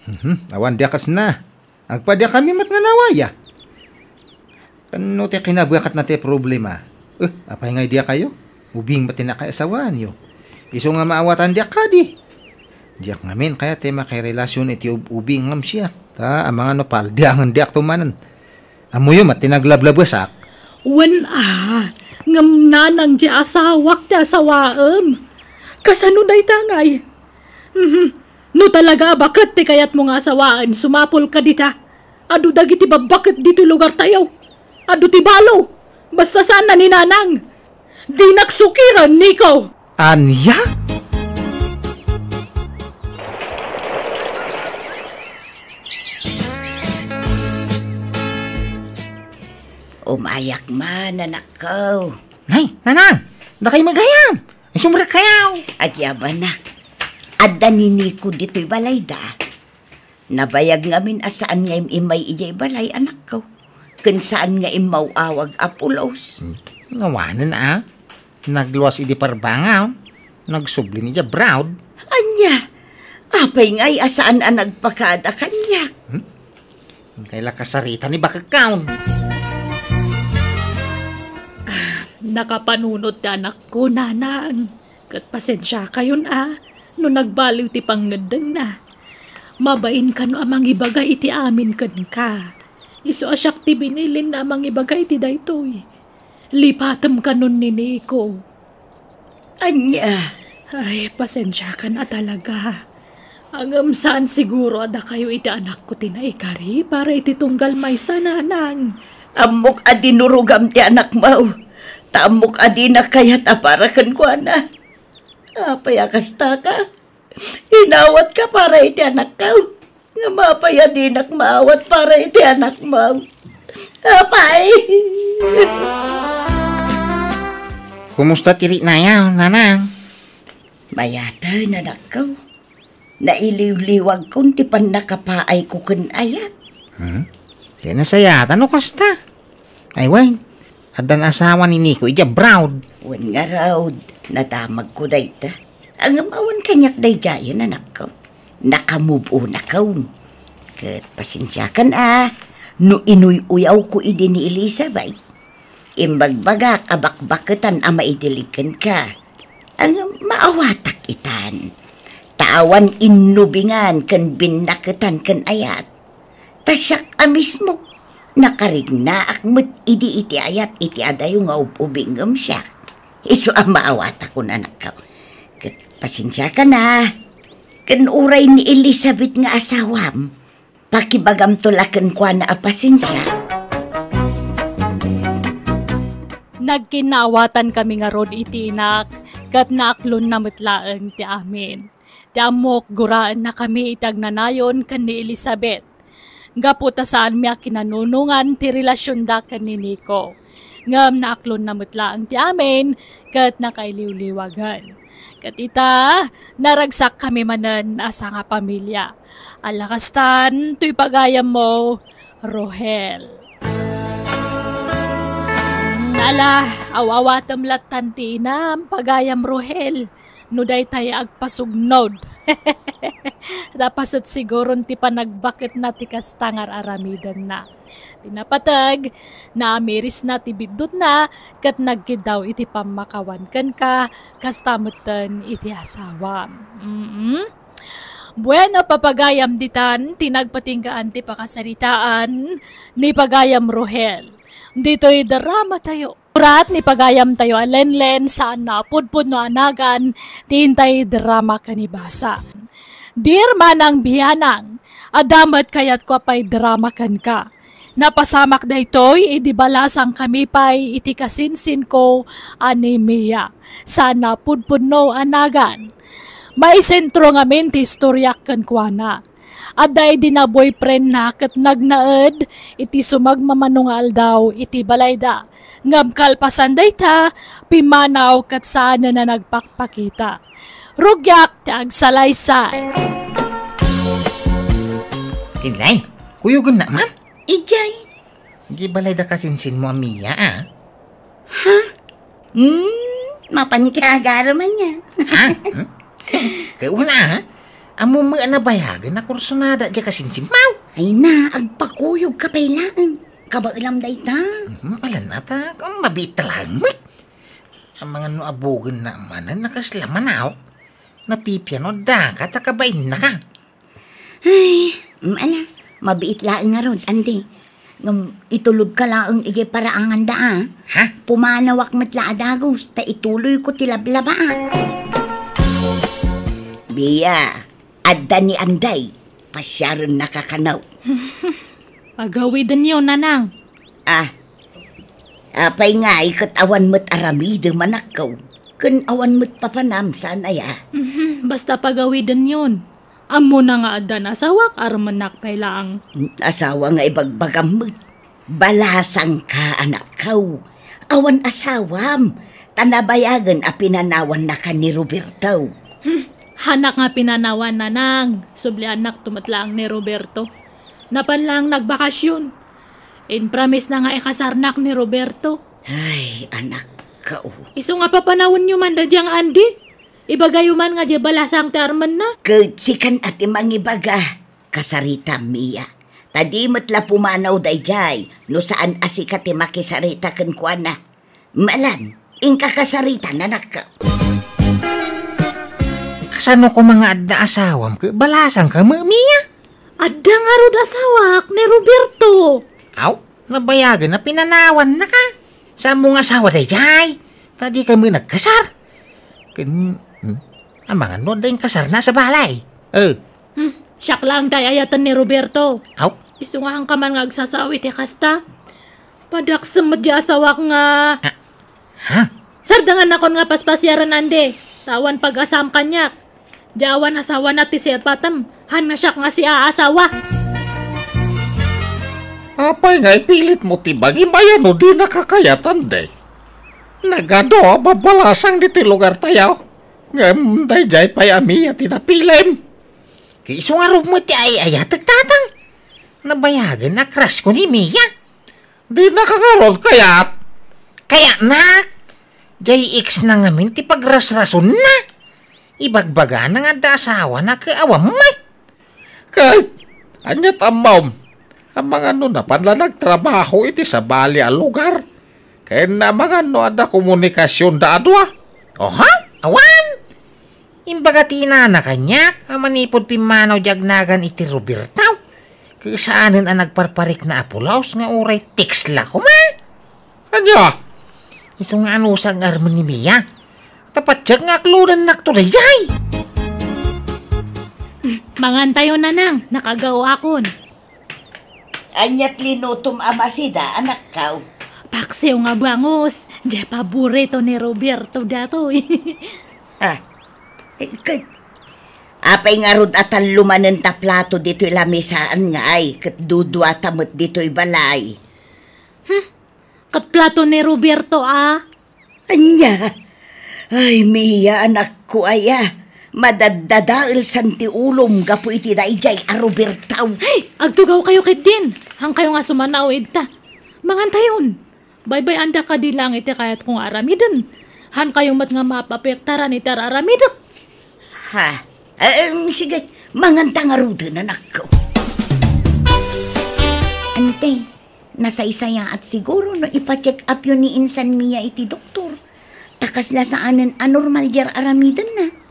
Mhm, awan dia kasna. Agpadiakami met nga nawaya. Ken no ti kinabuakatna ti problema. Eh, apay ngay diakayo? Ubing met ti nakaasawaanyo. Isu nga maawatan diak kadi. Diak ngamin kayat ti makirelasion iti ub-, ubing ngem siak. Ta, amangan no paldiangen diak tumanen. Ammoyo met ti naglablabuesak. Wen a, ngem nanang di asawak ti asawaem. Kasano dayta ngay? Mhm. No talaga a baket ti kayatmo nga asawaen, sumapulka dita. Adu dagiti babbaket ditoy lugartayo. Adu ti balo. Basta saan a ni nanang. Dinak sukiren, Nico! Ania? Umayak man, anakko. Nay, nanang! Dakay met gayam! Isumrekkayo! Agyamanak. Adda ni Nico ditoy balayda. Nabayag ngamin a saan nga im-immay idiay balay, anakko. Ken saan nga immaw-awag a pulos. Hmm. Awanen a. Nagluas idi parbangaw. Nagsubli ni dia abroad. Ania? Apay ngay a saan a nagpakada kaniak? Hmm? Inkay la kasarita ni bakekkaw. Ah, nakapanunot ti anakko, nanang. Ket pasensiakayon a, no nagbaliw ti pangngeddengna. Mabain kano a mangibaga iti amin kenka. Isu a siak ti binilinna a mangibaga iti daytoy. Lipatem kanon ni Nico. Ania? Ay, pasensiakan a talaga. Ngem saan siguro a dakayo iti anakko ti naikari para iti tunggal maysa, nanang. Ammok a dinurogam ti anakmo. Ta ammok a dina kayat a para kenkuana. Apay a kastaka? Inawatka para iti anakko. Ngem apay a dinak maawat para iti anakmo? Apay! Kumusta ti riknayo, nanang? Mayaten, anakko. Nailiwliwagkon ti pannakapaayko ken ayat. Hmm? Ti nasayatan no kasta? Ay, wen, addan asawa ni Nico idiay abroad. Wen ngarud, nadamagko dayta. Ngem awan kaniak daydiayen, anakko. Naka-move on-akon. Ket pasensiakan a, no inuy-uyawko idi ni Elizabeth. Imbagbagak a bakbaketan a maidilig kenka. Ngem maawatak itan. Ta awan innubingan ken binnaketan ken ayat. Ta siak a mismo, nakariknaak met idi iti ayat iti adayo nga ub-ubing ngem siak. Isu a maawatakon, anakko. Ket pasensiakan a. Ken uray ni Elizabeth nga asawam, pakibagamto la kenkuana a pasensia. Nagkinnaawatankami ngarud iti inak, ket naaklonna met laeng ti amin. Ti ammok, guraennakami iti agnanayon ken ni Elizabeth. Gapu ta saanmi a kinanunongan ti relasionda ken ni Nico. Ngem naaklonna met laeng ti amin ket nakailiwliwagen. Ket ita, naragsakkami manen a sangapamilia. Ala kastan, toy pagayammo, Rohel. Ala, aw-awatem lattan ti inam, pagayam Rohel. No daytay agpasugnod. Napaset siguron ti panagbaketna ti kasta nga ar-aramidenna. Ti napateg, naamirisna ti biddutna ket nagkiddaw iti pammakawan kenka, kasta metten iti asawam. Mm. Bueno, papagayam ditan ti nagpatinggaan ti pakasaritaan ni pagayam Rohel. Ditoy dramatayo. Surat ni pagayamtayo a Lenlen, saan a pudpudno a nagan ti intay drama ken ibasa. Dear Manang Bianang, adda met kayatko a paidrama kenka. Napasamak daytoy idi balasangkami pay iti kasinsinko a ni Mia, saan a pudpudno a nagan. Maisentro ngamin ti istoriak kenkuana. Adda idi na-boyfriendna ket nagnaed iti sumagmamano nga aldaw iti balayda. Ngem kalpasan dayta, pimmanaw ket saanen a nagpakpakita. Rugiak ti agsalaysay. Kinlay, kuyogennak man? Idiay. Di balayda kasinsinmo a Mia, a? Ha? Hmm, mapan ka agarem ania. Ha? Hmm? Kay una, ha? Ammom met a nabayagen a kursunada diay kasinsinmo. Ay na, agpakuyogka pay laeng. Kabaelam dayta. Hmm, ala na ta, kung mabiit ta laeng met. Amangan no abugennak manen a kasla man, aw. Napipiano daka ta kabaennaka. Ay, mm, ala, mabiit laeng ngarud, Andy. Ngem itulodka laeng idiay paraanganda, a. Ha? Pumanawak met la a dagus, ta ituloyko ti lablabaak. Bia, adda ni Anday, pasiarennaka kano. Pagawidenyo, Nanang. A, apay ngay ket awan met aramidem, anakko, ken awan met papanam, saan aya? Mhm, basta pagawidenyon. Ammona nga addan asawak, armennak pay laeng. Asawa nga ibagbagam met. Balasangka, anakko. Awan asawam, ta nabayagen a pinanawannaka ni Roberto. Hmm, hanak nga pinanawan, Nanang. Subliannakto met laeng ni Roberto. Napan laeng nagbakasyon. Impromisena nga ikasarnak ni Roberto. Ay, anakko. Isu nga papanawenyo man daydiay nga Andy. Ibagayo man nga diay balasang ti armenna. Ket sikan a ti mangibaga, kasaritam, Mia. Ta di met la pumanaw daydiay no saan a sika ti makisarita kenkuana. Malan, inka kasaritan, anakko. Kasano koma nga adda asawam ket balasangka met, Mia? Adda ngarud asawak ni Roberto. Aw, nabayagen a pinanawannaka. Saan mo nga asawa daydiay? Ta dika met nagkasar. Ken, hmm, amangan no adda inkasarna a sabali. Eh. Hmm, siak laeng ti ay-ayaten ni Roberto. Aw? Isu nga haanka man nga agsasao iti kasta. Padaksem met diay asawak nga. Ha? Ha? Sardengannakon nga paspasiaren, Andy. Ta awan pag-asaam kaniak. Diay awan asawana ti sirpatem. Haan nga siak nga siaasawa. Apay nga ipilitmo ti bagim aya no dinaka kayat, Andy? Nagadu a babalasang ditoy lugartayo. Ngem daydiay pay a Mia ti napilim. Ket isu ngarud met ti ay-ayatek, tatang. Nabayagen a crush ko ni Mia. Dinaka ngarud kayat? Kayatnak. Diay ex na ngamin ti pagrasrasonna. Ibagbagana nga adda asawana ket awan met. Ket, ania ti ammom? Amangan no napan la nagtrabaho iti sabali a lugar? Ken amangan no adda komunikasionda a dua? Oha? Awan! Imbaga ti inana kaniak a manipud pimmanaw diay agnagan iti Roberto, ket saanen a nagparparikna a pulos nga uray text la koma. Ania? Isu nga anusag nga armen ni Mia. Ta patiek nga aklodennakto daydiay. Mangantayo, Nanang, nakagaoakon. Ania ti linutom a masida, anakko? Paksiw nga bangus, diay paborito ni Roberto datoy. Ah, eh, ket apay ngarud a tallo manen ta plato ditoy lamisaan nga ay, ket dudua ta met ditoy balay? Hmm, ket plato ni Roberto, a? Ania? Ay, Mia, anakko aya. Madaddadaelsan ti ulom gapu iti daydiay a Roberto. Ay, agtugawkayo ketdin. Hankayo nga sumanaw ita. Mangantayon. Baybay-anda kadi lang iti kayatko nga aramiden. Hankayo met nga maapektaran iti ar-aramidek. Ha? Em, sige, manganta ngaruden, anakko. Ante, nasaysayaat siguro no ipa-check up yo ni insan Mia iti doktor. Ta kasla saanen a normal diay ar-aramidenna.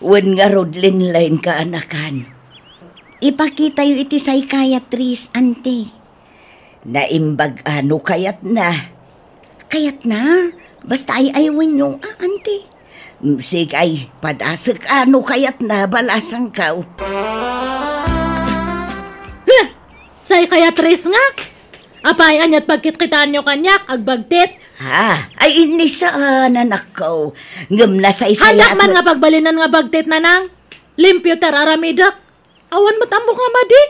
Wen ngarud, linlaenka, anakan. Ipakitayo iti psychiatrist, ante. Naimbag a no kayatna. Kayatna? Basta ay-ayawenyo, a, ante. Mm, sige, ay, padasek a no kayatna, balasangkaw. Huh! Psychiatrist nga? Apay, aniat pagkitkitaanyo kaniak, agbagtit? Ha? Ay, innisaan, anakko. Ngem nasaysayaat Handak man met nga pagbalinan nga bagtit, nanang. Limpio ti ar-aramidek. Awan met ammok nga madi.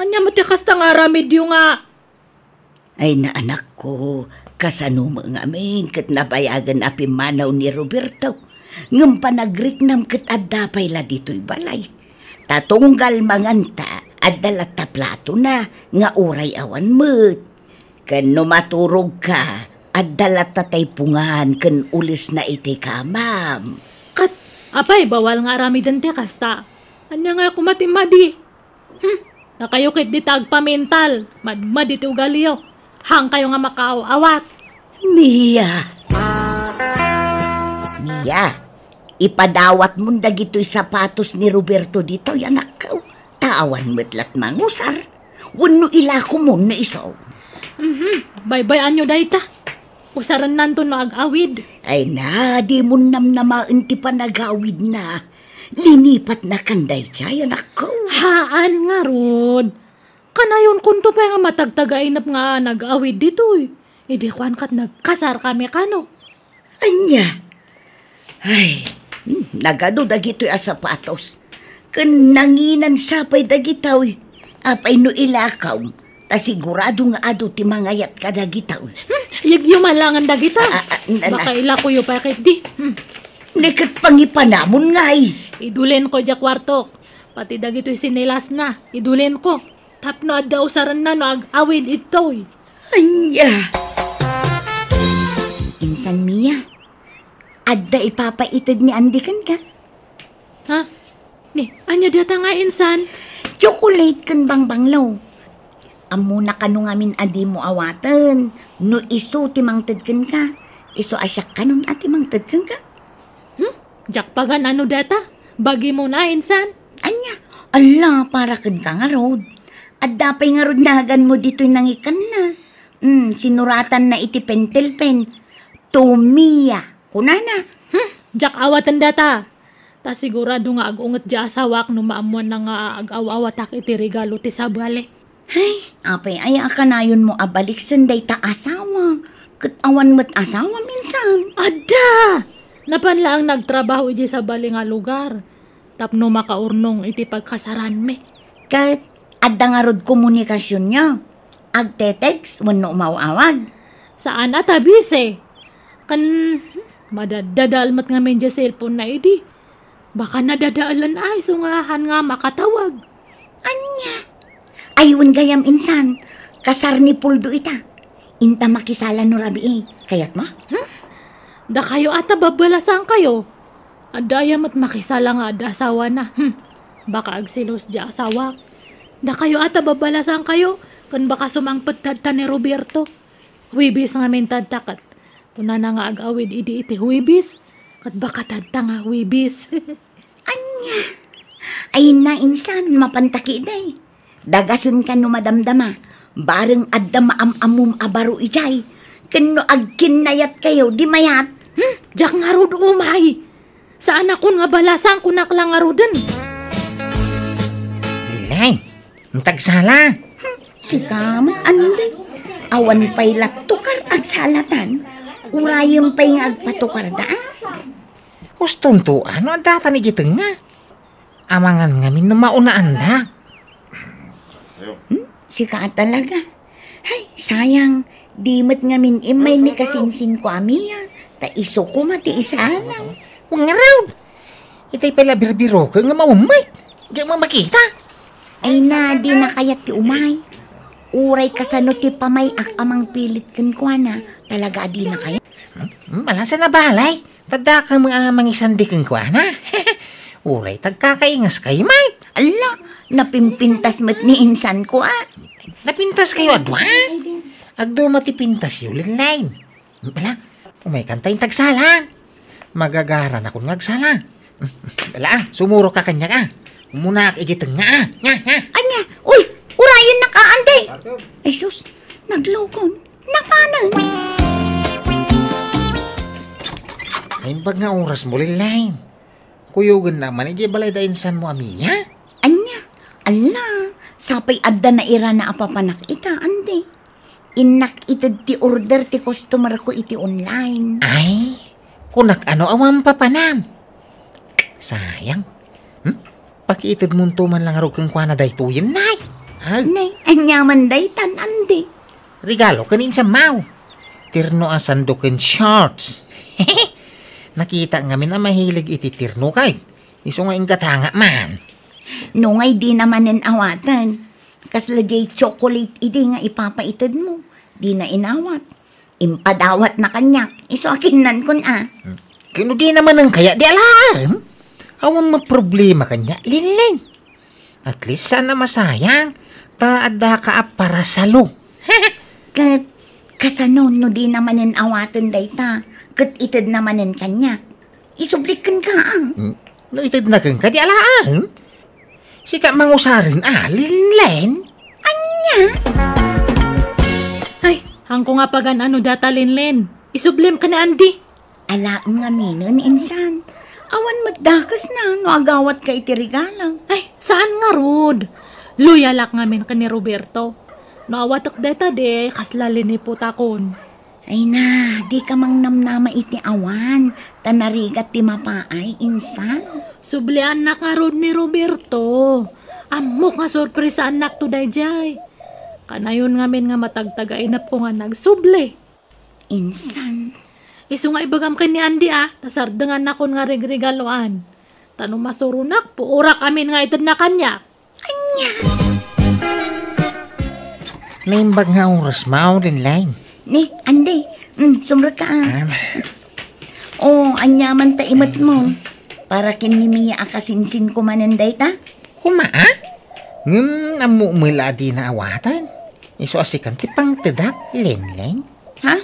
Ania met ti kasta nga aramidyo nga Ay, naanakko, kasano met ngamin ket nabayagen a pimmanaw ni Roberto. Ngem panagriknam ket adda pay la ditoy balay. Ta tunggal manganta, adda latta platona nga uray awan met. Ken no maturogka, adda latta taypongan ken ulesna iti kamam. Ket, apay, bawal nga aramiden ti kasta? Ania nga koma ti madi? Hmm, dakayo ketdi ti agpamental, madmadi ti ugaliyo. Hankayo nga makaaw-awat. Mia. Mia, ipadawatmon dagitoy sapatos ni Roberto ditoy, anakko. Ta awan met lat mangusar. Wenno ilakomon no isu. Mhm, baybay-anyo dayta. Usarennanto no ag-awid. Ay na, dimon namnamaen ti panagawidna. Linipatnakan daydiay, anakko. Haan ngarud. Kanayonkonto pay nga matagtagainep nga nag-awid ditoy. Idi kuan ket nagkasarkami kano. Ania? Ay, hmm, nagadu dagitoy a sapatos. Ken nanginansa pay dagitoy. Apay no ilakaw, ta sigurado nga adu ti mangayat kadagitoy. Hmm, yegyo man langen dagita. Ah, ah, na, na. Baka ilakoyo pay ketdi. Hmm. Ni ket pangipanamon ngay. Idulenko diay kuartok. Pati dagitoy sinelasna, idulenko. Tapno adda usarenna no ag-awid itoy. Ania? Insan Mia, adda ipapaited ni Andy kenka? Ha? Ni, ania data nga insan? Chocolate ken bangbanglo. Ammona kano ngamin a dimo awaten no isu ti mangted kenka. Isu a siak kanon a ti mangted kenka? Hmm? Diak pagan-ano data? Bagimon a insan? Ania? Alla, para kenka ngarud. Adda pay ngarud naganmo ditoy nangikanna. Hmm, sinuratanna iti pentel pen. To Mia, kunana. Hmm, diak awaten data. Ta sigurado nga ag-unget diay asawak no maammoanna nga ag-aw-awatak iti regalo ti sabali. Hay, apay aya a kanayonmo a baliksen dayta asawa? Ket awan met asawa minsan. Adda! Napan laeng nagtrabaho idiay sabali nga lugar tapno makaurnong iti pagkasaranmi. Ket adda ngarud komunikasionyo? Agte-text wenno umaw-awag? Saan a ta busy. Ken, hmm, madaddadael met ngamin diay cellphone na idi. Baka nadadaelen a isu nga haan nga makatawag. Ania? Ay, wen gayam insan, kasar ni Puldo ita. Inta makisala no rabii. Kayatmo? Hmm? Dakayo a ta babbalasangkayo. Adda aya met makisala nga adda asawana. Hmm. Baka agselos diay asawak. Dakayo a ta babbalasangkayo, ken baka sumangpet dadta ni Roberto. Huwebes ngamin dadta ket kunana nga ag-awid idi iti Huwebes, ket baka dadta nga Huwebes. Ania? Ay na insan, mapanta ketdi. Dagasenka no madamdama, bareng adda maam-ammom a baro idiay. Ken no agkinnayatkayo, di mayat. Hmm, diak ngarud umay. Saanakon nga balasang, kunak la ngaruden. Lilay, intagsala. Hmm, sika met, Andy. Awan pay la tukar agsalatan. Urayem pay nga agpatukarda, a? Hustonto, a, no addatan iti tengnga? Amangan ngamin no maunaandak. Hmm? Sika a talaga. Ay, sayang. Di met ngamin immay ni kasinsinko a Mia. Ta isu koma ti isalang. Wen ngarud. Itay pay la birbiroken nga maummet. Diak makita. Ay na, dina kayat ti umay. Uray kasano ti pamay-ak a mangpilit kenkuana, talaga a dina kayat. Hmm? Hmm, ala, saan a balay? Tadda ka nga mangisandi kenkuana. Uray tagkakaingas kay met. Ala, napimpintas met ni insanko, a. Napintas kayo a dua? Agduma ti pintasyo, Linlen. Bala, umaykan ta intagsalan. Magagaranakon nga agsala. Bala, a, sumurok ka kaniak, a. Umunaak iti tengnga, a. Nya, nya. Ania? Uy, urayennak, a, Andy. Ay, sus, naglukon. Napanan. Naimbag nga oras mo, Linlen. Kuyogennak man iti balay da insanmo a Mia? Ania? Ala, sapay adda nairana a papanak ita, Andy. Innak ited ti order ti customer ko iti online. Ay, kunak a no awan papanam. Sayang. Hmm? Pakiitedmonto man la ngarud kenkuana daytoyen, nay. Ay. Nay, aniaman daytan, Andy? Regalo ken insammaw. Terno a sando ken shorts. Nakita ngamin a mahilig iti terno kay. Isu nga inggatangak man. No ngay dina manen awaten. Kasla diay chocolate idi nga ipapaited mo. Dina inawat. Impadawatna kaniak. Isu a kinnankon a. Ken no dina manen kaya di alaem. Awan met problema kaniak, Linlen. At least saan a masayang. Ta adda ka a parasalo. Ket kasano no dina manen awaten dayta? Ket itedna manen kaniak. Isublik kenka, a. Hmm? No itedna kenka, di alaem. Sika mangusaren, a, Linlen? Ania? Ay, haanko nga pagan-ano dayta, Linlen. Isublem ken ni Andy. Alaem ngaminen, insan. Awan met dakesna no agawatka iti regalo. Ay, saan ngarud. Loyalak ngamin ken ni Roberto. No awatek dayta, di kasla liniputakon. Ay na, dika mangnamnama iti awan, ta narigat ti mapaay, insan. Subliannak ngarud ni Roberto. Ammok nga sorpresaannakto daydiay. Kanayon ngamin nga matagtagainepko nga nagsubli. Insan. Isu nga ibagam ken ni Andy, a, ta sardengannakon nga rigregaloan. Ta no masuronak, puorak amin nga itedna kaniak. Ania? Naimbag nga oras, Mao, Linlen. Ni, Andy, mm, sumrekka, a. Ah. O, aniaman ta imetmo. Para ken ni Mia a kasinsinko manen dayta? Koma, a? Ngem ammom la a dina awaten. Isu a sikan ti pangtedak, Linlen. Ha?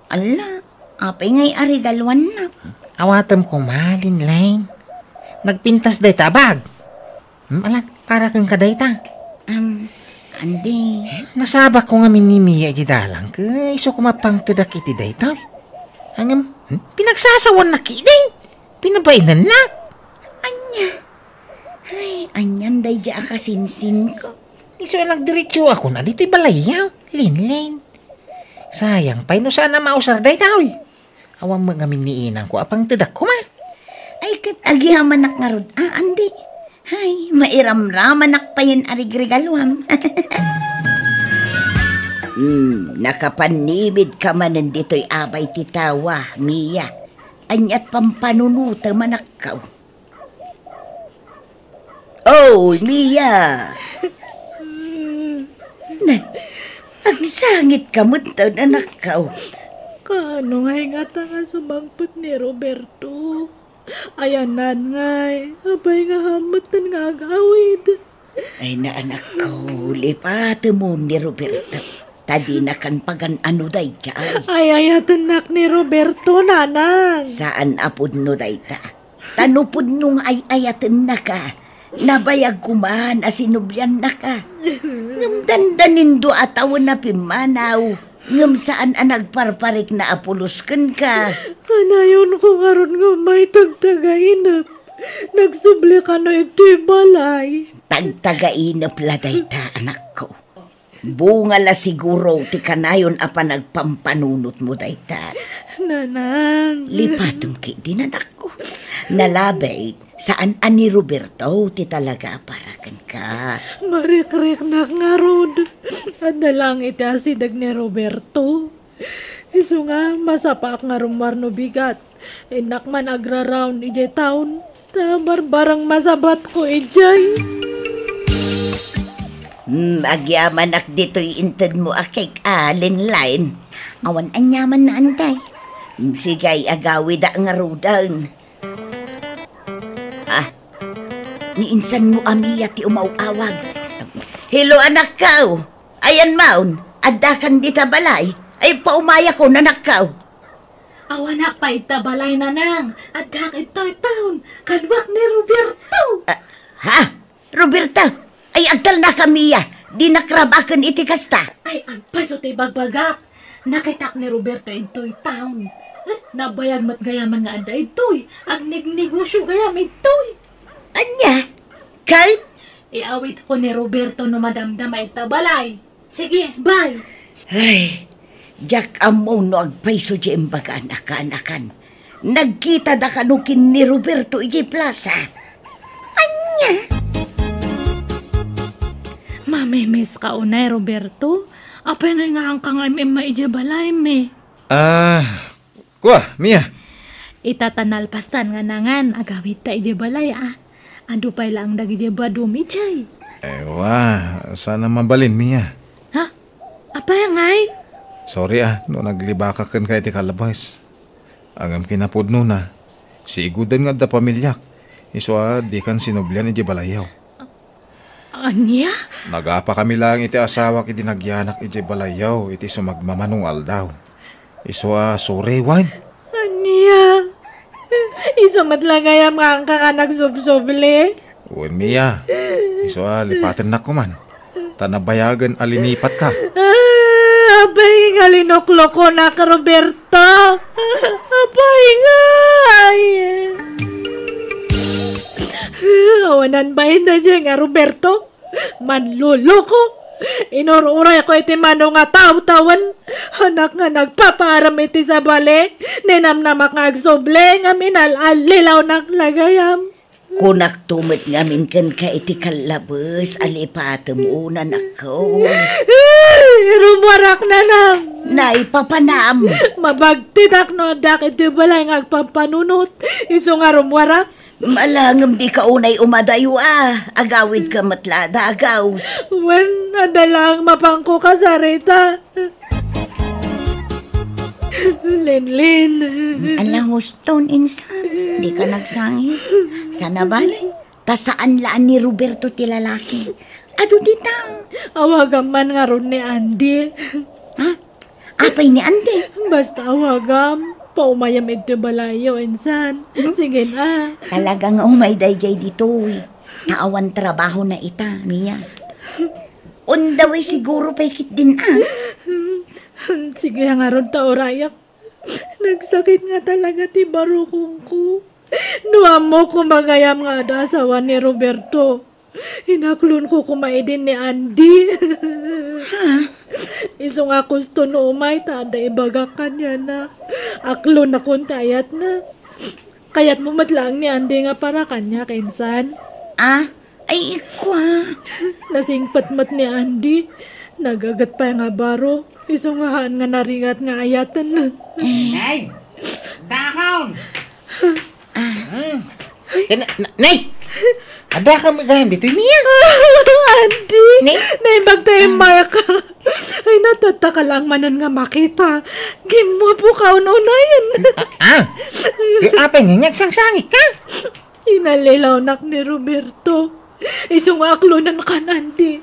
Ala, apay ngay a regaloannak? Awatem koma, Linlen. Nagpintas dayta a bag. Hmm, ala, para kenka dayta. Um, Andy. Nasabakko ngamin ni Mia iti dalan, ket isu koma pangtedak iti dayta. Ngem, hmm, pinagsasawannak idi. Pinabainannak. Ania? Ay, anian daydiay a kasinsinko. Isu a nagdiretsoakon a ditoy balayyo, Linlen. Sayang pay no saan a mausar dayta, oy. Awan met ngamin ni inangko a pangtedak koma. Ay, ket agyamanak ngarud, a, Andy. Hay, mairamramanak payen a rigregaloam. Hmm, nakapannimidka manen ditoy abay ti tawa, Mia. Aniat pampanunotem, anakko? Oy, Mia! Nay, agsangitka metten, anakko. Kaano nga ingata nga sumangpet ni Roberto? Ayanan ngay, apay nga hammetten nga agawid? Ay na, anakko, lipatemon ni Roberto. Ta dinakan pagan-ano daydiay. Ay-ayatennak ni Roberto, nanang. Saan a pudno dayta. Ta no pudno nga ay-ayatennaka, nabayag koma a sinubliannaka. Ngem dandanindo a tawen a pimmanaw, ngem saan a nagparparikna a pulos kenka. Kanayonko ngarud nga umay tagtagainep. Nagsubli kano iti balay. Tagtagainep la dayta, anakko. Bunga la siguro ti kanayon a panagpampanunotmo dayta. Nanang. Lipatem ketdi, anakko. Nalabit, saan a ni Roberto ti talaga a para kenka. Marikriknak ngarud. Adda laeng iti asideg ni Roberto. Isu nga, masapaak nga rummuar no bigat. Innak man agra-round idiay town. Ta barbareng masabatko idiay. Hmm, agyamanak ditoy intedmo a cake, a, Linlin. Awan aniamanna, Anday. Hmm, sige, agawida ngaruden. Ah, ni insanmo a Mia ti umaw-awag. Hello, anakko. Ayanmon, addakan dita balay? Ay, paumayakon, anakko. Awanak pay ita balay, Nanang. Addaak ita town. Kaduak ni Roberto. Ah, ha? Roberto? Ay, agtalnaka, Mia. Dinak rabaken iti kasta. Ay, agpayso ti ibagbagak. Nakitak ni Roberto ita town. Eh, nabayag met gayaman nga adda ita. Agnegnegosio gayam ita. Ania? Ket? Iawidko ni Roberto no madamdama ita balay. Sige, bye. Ay, diak ammo no agpayso ti imbagan a kaanakan. Nagkitada kano ken ni Roberto iti plaza. Ania? Mamimiss ka unay, Roberto? Apay nga nga angka nga im-imma iti balaymi? Ah, Kua, Mia. Ita ta nalpastan nga nangan, agawidta idiay balay, a. Adu pay laeng dagidiay badom idiay. Ewa, saan a mabalin, Mia. Ha? Apay ngay? Sorry, a, no naglibakak kenka iti kalabas. Ngem kinapudnona, siigudan nga adda pamiliak. Isu a, dikan sinublian idiay balayyo. Ania? Nagapakami laeng iti asawak idi nagyanak idiay balayyo iti sumagmamano nga aldaw. Isu a suri, wen? Ania? Isu met la gayam nga angka nga nagsubsubli? Wen, Mia. Isu a lipatennak koman. Ta nabayagen a linipatka. Ah, apay nga linuklokonak, Roberto? Apay ngay? Awanan bain daydiay nga Roberto? Manloloko! Inur-urayko iti mano nga tawtawen. Anak nga nagpapaarem iti sabali, ninamnamak nga agsubli, ngem inal-allilawnak la gayam. Kunakto met ngamin kenka iti kallabes a lipatem, anakko. Ay, rummuarak, Nanang. Naipapanam. Mabagtidak no addaak iti balay nga agpampanunot. Isu nga rummuarak. Malangem dika unay umadayo a, agawidka met la a dagus. Wen, adda laeng mapanko kasarita. Linlin. Ala, huston, insan. Dika nagsangit. Saan a bale? Ta saan la a ni Roberto ti lalaki. Adu dita. Awagam man ngarud ni Andy. Ha? Apay ni Andy? Basta awagam. Paumayam iti balayyo, insan. Hmm? Sige na. Talaga nga umay daydiay ditoy. Ta awan trabahona ita, Mia. On the way siguro pay ketdin a. Sige ngarud ta urayak. Nagsakit nga talaga ti barukongko. No ammok koma gayam nga adda asawa ni Roberto, inaklonko koma idin ni Andy. Ha? Isu nga kusto no umay ta adda ibagak kaniana. Aklonakon ti ayatna. Kayatmo met laeng ni Andy nga para kaniak, insan? Ah, ay, ikua. Nasingpet met ni Andy. Nagaget pay nga baro. Isu nga haan nga narigat nga ayaten. Eh. Nay! Dakon! Ah. Hmm. Nay! Adda kami gayam ditoy, Mia? Andy! Nay? Naimbag tayo, Maya ka. Ay, natattaka lang manen nga makita. Gimwapo ka ununayan. Ah, ah. Apay nga, nagsangsangit ka? Inallilawnak ni Roberto. Isu nga aklonan kan Andy.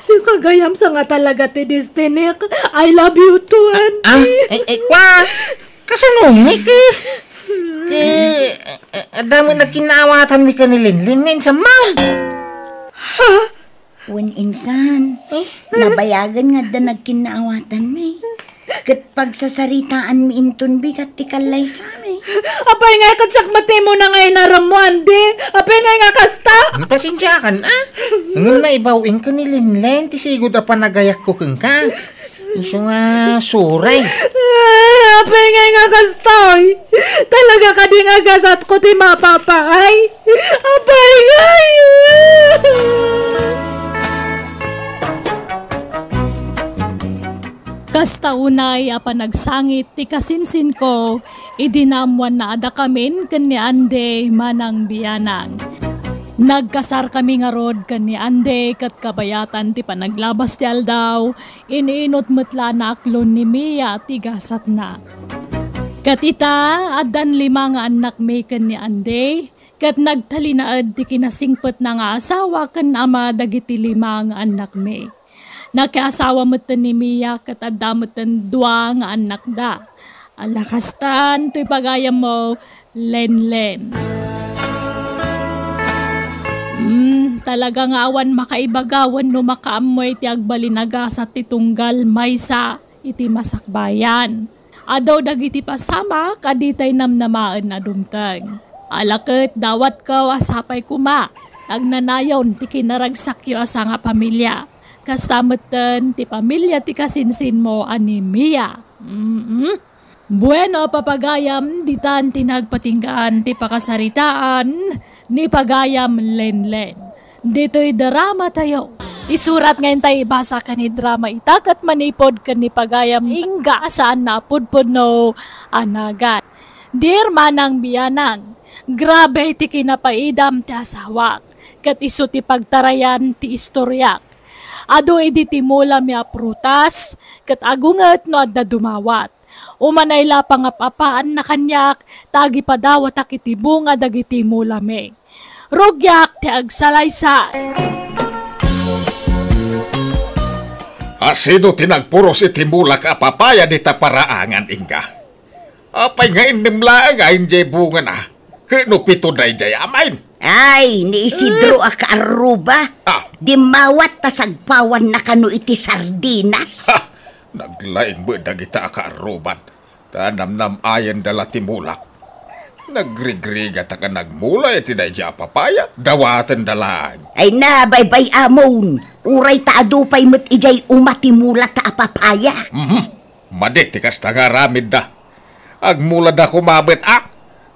Sika gayam sa nga talaga ti destinik. I love you too, Andy. Ah, eh, eh, kwa? Kasano ni ki? Ki, eh, eh, adda met nagkinaawatanmi ken ni Linlin nga insan man. Ha? Wen insan. Eh? Nabayagen nga adda nagkinnaawatanmi. Ket pagsasaritaanmi inton bigat ti kallaysami. Apay nga ket siak met ti umuna nga inaremmo, Ande? Apay nga nga kasta? Pasensiakan, a? Ngem naibaw-en ken ni Lenlen ti sigud a panagayakko kenka. Isu nga suray. Ah, apay nga nga kasta, oy? Talaga kadi nga agasatko ti mapapaay? Apay nga? Kasta unay a panagsangit ti kasinsinko idi naammoanna a dakamin ken ni Ande manang bianang. Nagkasarkami ngarud ken ni Ande ket kabayatan ti panaglabas ti aldaw, in-inut met la a naaklon ni Mia ti gasatna. Ket ita, addan lima nga annakmi ken ni Ande, ket nagtalinaed ti kinasingpetna nga asawa ken ama dagiti lima nga annakmi. Nakiasawa metten ni Mia ket adda metten dua nga annakda. Ala kastan toy pagayammo, Lenlen. Hmm, talaga nga awan makaibaga wenno makaammo iti agbalin a gasat ti tunggal maysa iti masakbayan. Adu dagiti pasamak a ditay namnamaen a dumteng. Ala ket dawatko a sapay koma, agnanayon ti kinaragsakyo a sangapamilia. Kasta metten ti pamilia ti kasinsinmo a ni Mia. Mm-mm. Bueno, papagayam, ditan ti nagpatinggaan ti pakasaritaan ni pagayam Lenlen. Ditoy drama tayo. Isurat nga intay ibasa ken idrama ita ket manipud ken ni pagayam Inga a saanna a pudpudno a nagan. Dear Manang Bianang, grabe ti kinapaidam ti asawak, ket isu ti pagtarayan ti istoriak. Adu idi ti mulami a prutas, ket agunget no adda dumawat. Umanay la pangap-apaanna kaniak, ta agipadawatak iti bunga dagiti mulami. Rugiak ti agsalaysay. Asino ti nagpuros iti mulak a papaya dita paraangan, Inga? Apay nga innem laeng a idiay bungana? Ket no pito daydiay amin? Ay, ni Isidro a kaarruba. Ah. Dimmawat ta sagpawanna kano iti sardinas. Ha! Naglaing met dagita a kaarruban. Ta namnam-ayenda la ti mulak. Nagrigrigatak a nagmula iti daydiay a papaya, dawatenda laeng. Ay na, baybay-amon. Uray ta adu pay met idiay uma ti mulata a papaya. Mhm. Madi ti kasta nga aramidda. Agmulada koma met a,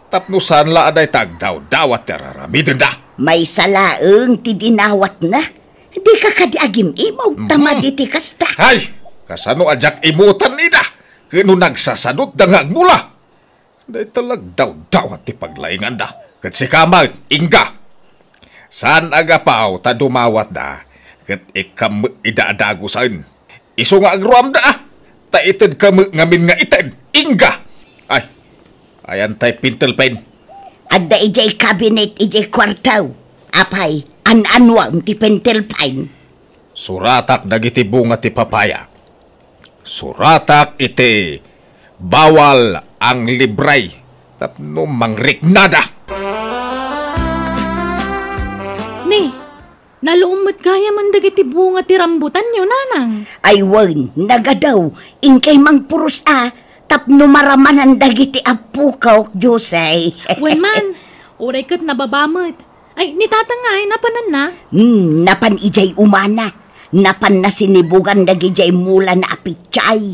tapno saan la a dayta agdawdawat ti araramidenda. Maysa laeng ti dinawatna. Dika kadi agim-imaw ta Mhm. madi ti kasta. Ay! Kasano a diak imutan ida? Ket no nagsasadutda nga agmula? Dayta la agdawdawat ti paglainganda. Ket sika met, Inga. Saan a gapu ta dumawatda, ket ikkam met ida a dagusen. Isu nga agruamda, a, ta itedka met ngamin nga ited, Inga. Ay, ayan tay pentel pen? Adda idiay cabinet idiay kuarto. Apay, an-anuam ti pentel pen? Suratak dagiti bunga ti papaya. Suratak iti bawal ang libre tapno mangriknada. Ni, naluom met gayamen dagiti bunga ti rambutanyo, nanang. Ay wen, nagadu, inkay mangpuros a, tapno maramanan dagiti appukaw, Diosay. Wen man, uray ket nababa met. Ay, ni tatang ngay, napananna? Hmm, napan idiay umana. Napanna sinibugan dagidiay mulana a pitsay.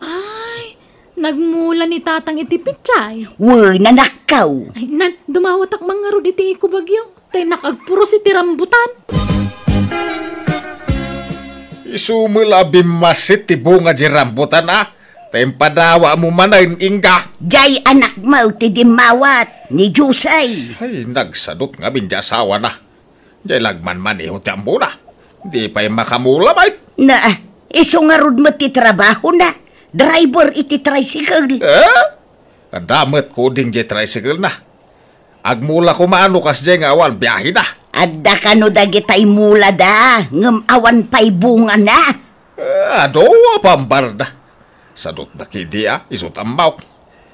Ay, nagmula ni tatang iti pitsay? Wen, nanakkaw. Ay, nan, dumawatak man ngarud iti ikubagyo. Tay nakagpuros iti rambutan. Isu met la a bimmasit ti bunga di rambutan, a? Ta impadawatmo manen, Inga. Diay anakmo ti dimmawat, ni Diosay. Ay, nagsadut ngamin di asawana. Diay la agmanmaneho ti ammona. Di pay makamula met. Na, isu ngarud met ti trabahona. Driver iti tricycle. Eh? Adda met kuding diay tricycle na. Agmula koma no kasdiay nga awan biahena. Adda kano dagitay mulada, ngem awan pay bungana. Eh, adu a pambarda. Sadutda kidi a, isu ti ammok.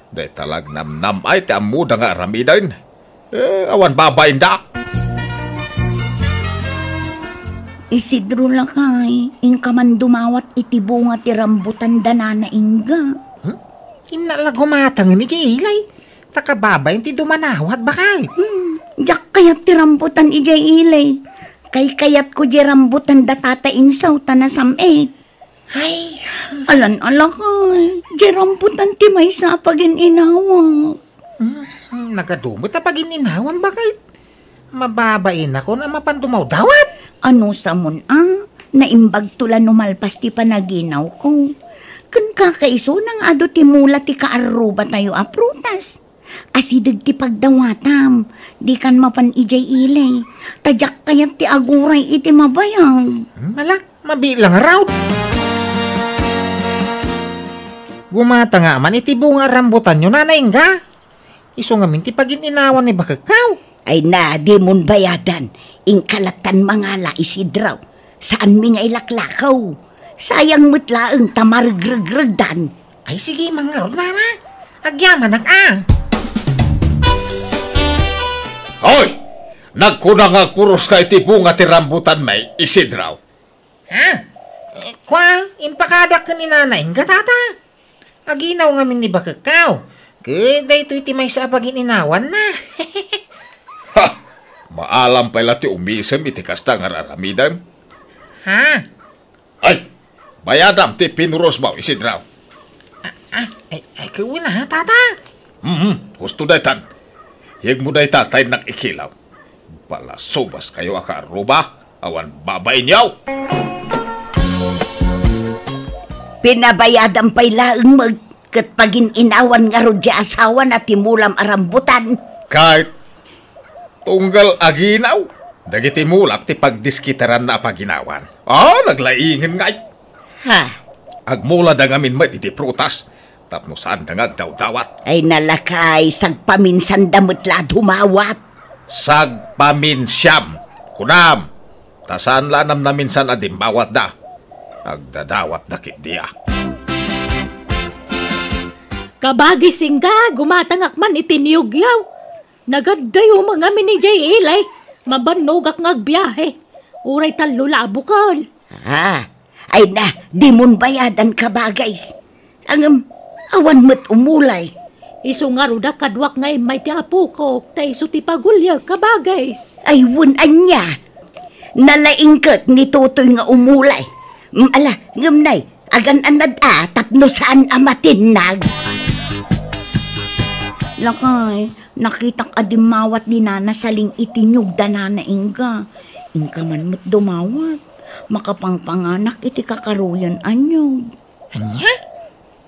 Dayta la agnamnam-ay ti ammoda nga aramiden. Eh, awan babainda. Isidro lakay, inka man dumawat iti bunga ti rambutan da Nana Inga. Hmm? Inna la gumatangen idiay ilay. Ta kababain ti dumanawat, bakay. Hmm, diak kayat ti rambutan idiay ilay. Kaykayatko di rambutan da Tata Insaw ta nasam-it. Ay. Alan alakay, di rambutan ti maysa a pagin-inawak. Hmm, nagadu met a pagin-inawam, bakay. Mababainakon a mapan dumawdawat. Ano samon a, naimbagto la no malpas ti panaginawko. Ken kakaisuna nga adu ti mula ti kaarrubatayo a prutas. Asideg ti pagdawatam, dikan mapan idiay ilay. Ta diak kayat ti aguray iti mabayag. Hmm, ala, mabilang a raut. Gumata nga man iti bunga a rambutanyo, Nana Inga. Isu ngamin ti pagin-inawan ni bakekkaw. Ay na, dimon bayadan. Inka lattan mangala, Isidro. Saanmi nga ilaklakaw. Sayang met laeng ta maregregregdan. Ay, sige, mangngarud, Nana. Agyamanak, a. Hoy! Nagkuna nga agpuros ka iti bunga ti rambutan, may Isidro. Ha? Eh, kwa, impakadak ken ni Nana Inga, Tata. Aginaw ngamin ni bakekkaw. Ket daytoy ti maysa a pagin-inawanna. Ha! Maalam pay la ti umisem iti kasta nga aramidem. Ha? Ay, bayadam ti pinurosmo, Isidro. Ah, ah, ay, ay, kawen a, Tata. Mhm, husto daytan. Yegmo dayta ta innak ikilaw. Palasubaskayo a kaarruba, awan babainyo! Pinabayadam pay laeng met, ket pagin-inawan ngarud ti asawana ti mulam a rambutan. Ket tunggal aginaw, dagiti mulam ti pagdiskitaranna a paginawan. Ah, naglaingen ngay. Ha? Agmulada ngamin met iti prutas, tapno saanda nga agdawdawat. Ay, nalakay, sagpaminsanda met la dumawat. Sagpaminsiam, kunam, ta saan la a namnaminsan a dimmawatda. Agdadawatda ketdi a. Kabagis, Inga, gumatangak man iti niyogyaw. Nagaddayo met ngamin idiay ilay, mabannogak nga agbiahe. Uray tallo la a bukel. Ah, ay na, dimon bayadan, kabagis. Ngem, awan met umulay. Isu ngarud a kaduak nga immay ti apokok, ta isu ti paguliek, kabagis. Ay, wen, ania? Nalaing ket ni Totoy nga umulay. Mm, ala, ngem nay, agan-anad a tapno saan a matinnag. Lakay, nakitak a dimmawat ni Nana Saling iti niyog da Nana Inga. Inka man met dumawat. Makapangpanganak iti kakaruyan a niyog. Ania?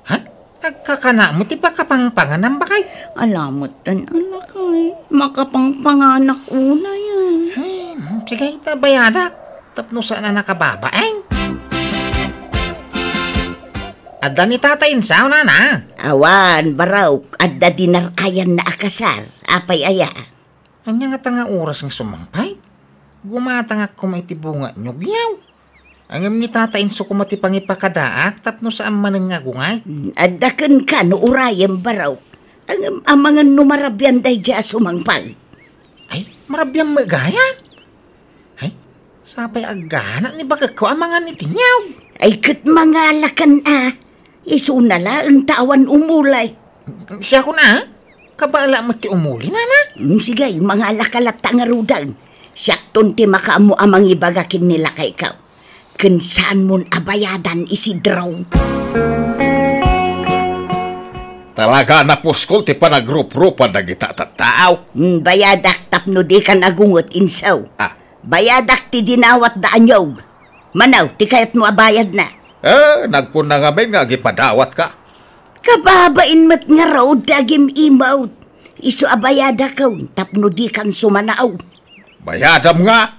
Ha? Agkakana met ti pakapangpanganam, bakay? Ala metten, lakay. Makapangpanganak unay, a. Ay, sige, ta bayadak. Tapno saan a nakababain. Adda ni Tata Insaw, Nana? Awan, barok. Adda dinar-ayanna a kasar. Apay aya? Ania ngata nga oras nga sumangpay? Gumatangak koma iti bunga niyogyaw. Ngem ni Tata Insaw koma ti pangipakadaak tapno saan manen nga agungay. Hmm, adda kenka no urayem, barok. Ngem amangan no marabian daydiay a sumangpay. Ay, marabian met gayam? Ay, sapay aggana ni bakekko a mangan iti niyog. Ay, ket mangalakan a. Isuna laeng ta awan umulay. Siakon a? Kabaela met ti umuli, Nana? Mm, sige, mangalaka latta ngaruden. Siakton ti makaammo a mangibaga ken ni lakayko. Ken saanmon a bayadan, Isidro. Talaga a napuskol ti panagruprupan dagita a tattao. Mm, bayadak tapno dika nagunget, Insaw. Ah. Bayadak ti dinawatda a niyog. Mano ti kayatmo a bayadna? Eh, nagkunna ngamin nga agipadawatka. Kababain met ngarud ti agim-imawt. Isu a bayadakon tapno dikan sumanaw. Bayadam nga.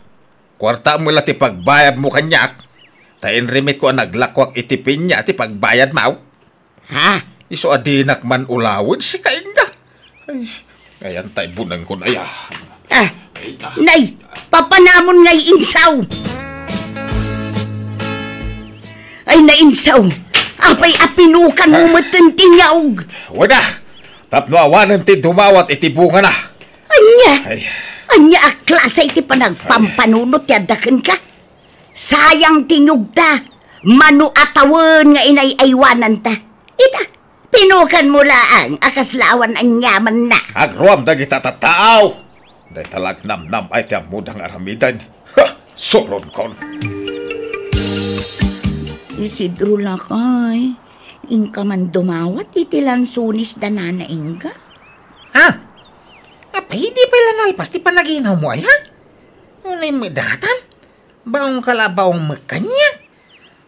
Kuartam la ti pagbayadmo kaniak. Ta inrimitko a naglakuak iti pinia ti pagbayadmo. Ha? Isu a dinak man ulawen, sika, Inga. Ay, ayan tay bunengkon aya. Ah, nay, papanamon ngay, Insaw. Ay, na, Insaw. Apay a pinukan mo metten ti nyaog? Wada, tapno awanen ti dumawat iti bungana. Anya? Ay. Anya a klase iti panagpampanunot ti adda kenka? Sayang ti niyogta. Mano a tawen nga inay-aywananta. Ita, pinukanmo laeng a kasla awan aniamanna. Agruam dagita tattaaw. Dayta la agnamnam-ay ti ammoda nga aramiden. Ha! Suronkon. Isidro, lakay, inka man dumawat iti lansones da Nana Inga? Ha? Apay, di pay la nalpas ti panaginawmo, aya? Unay met dayta? Baongka la a baong met kaniak.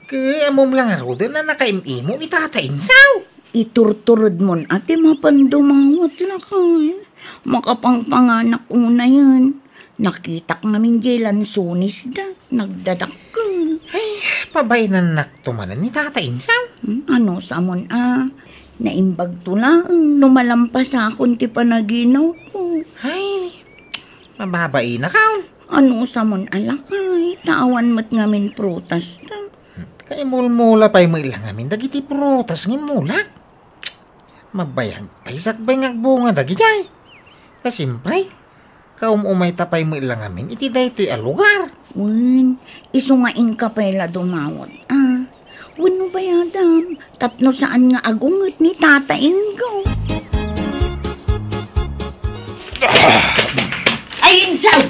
Ket ammom la ngaruden a nakaim-imo ni Tata Insaw. Iturturedmon a ti mapan dumawat, lakay. Makapangpanganak unayen. Nakitak ngamin diay lansones da, nagdadakkel. Ay, pabainannakto manen ni Tata Insaw. Hmm, anusamon a, naimbagto laeng no malampasakon ti panaginawko. Ay, mababainak. Anusamon a, lakay, ta awan met ngamin prutasta. Kaimulmula pay met la ngamin dagiti prutas nga immulak. Mabayag pay sakbay nga agbunga dagidiay. Ta siempre, kaum-umayta pay met la ngamin iti daytoy a lugar. Wen, isu nga inka pay la dumawat, a. Wenno bayadam, tapno saan nga agunget ni Tata Ingo. Ay, Insaw!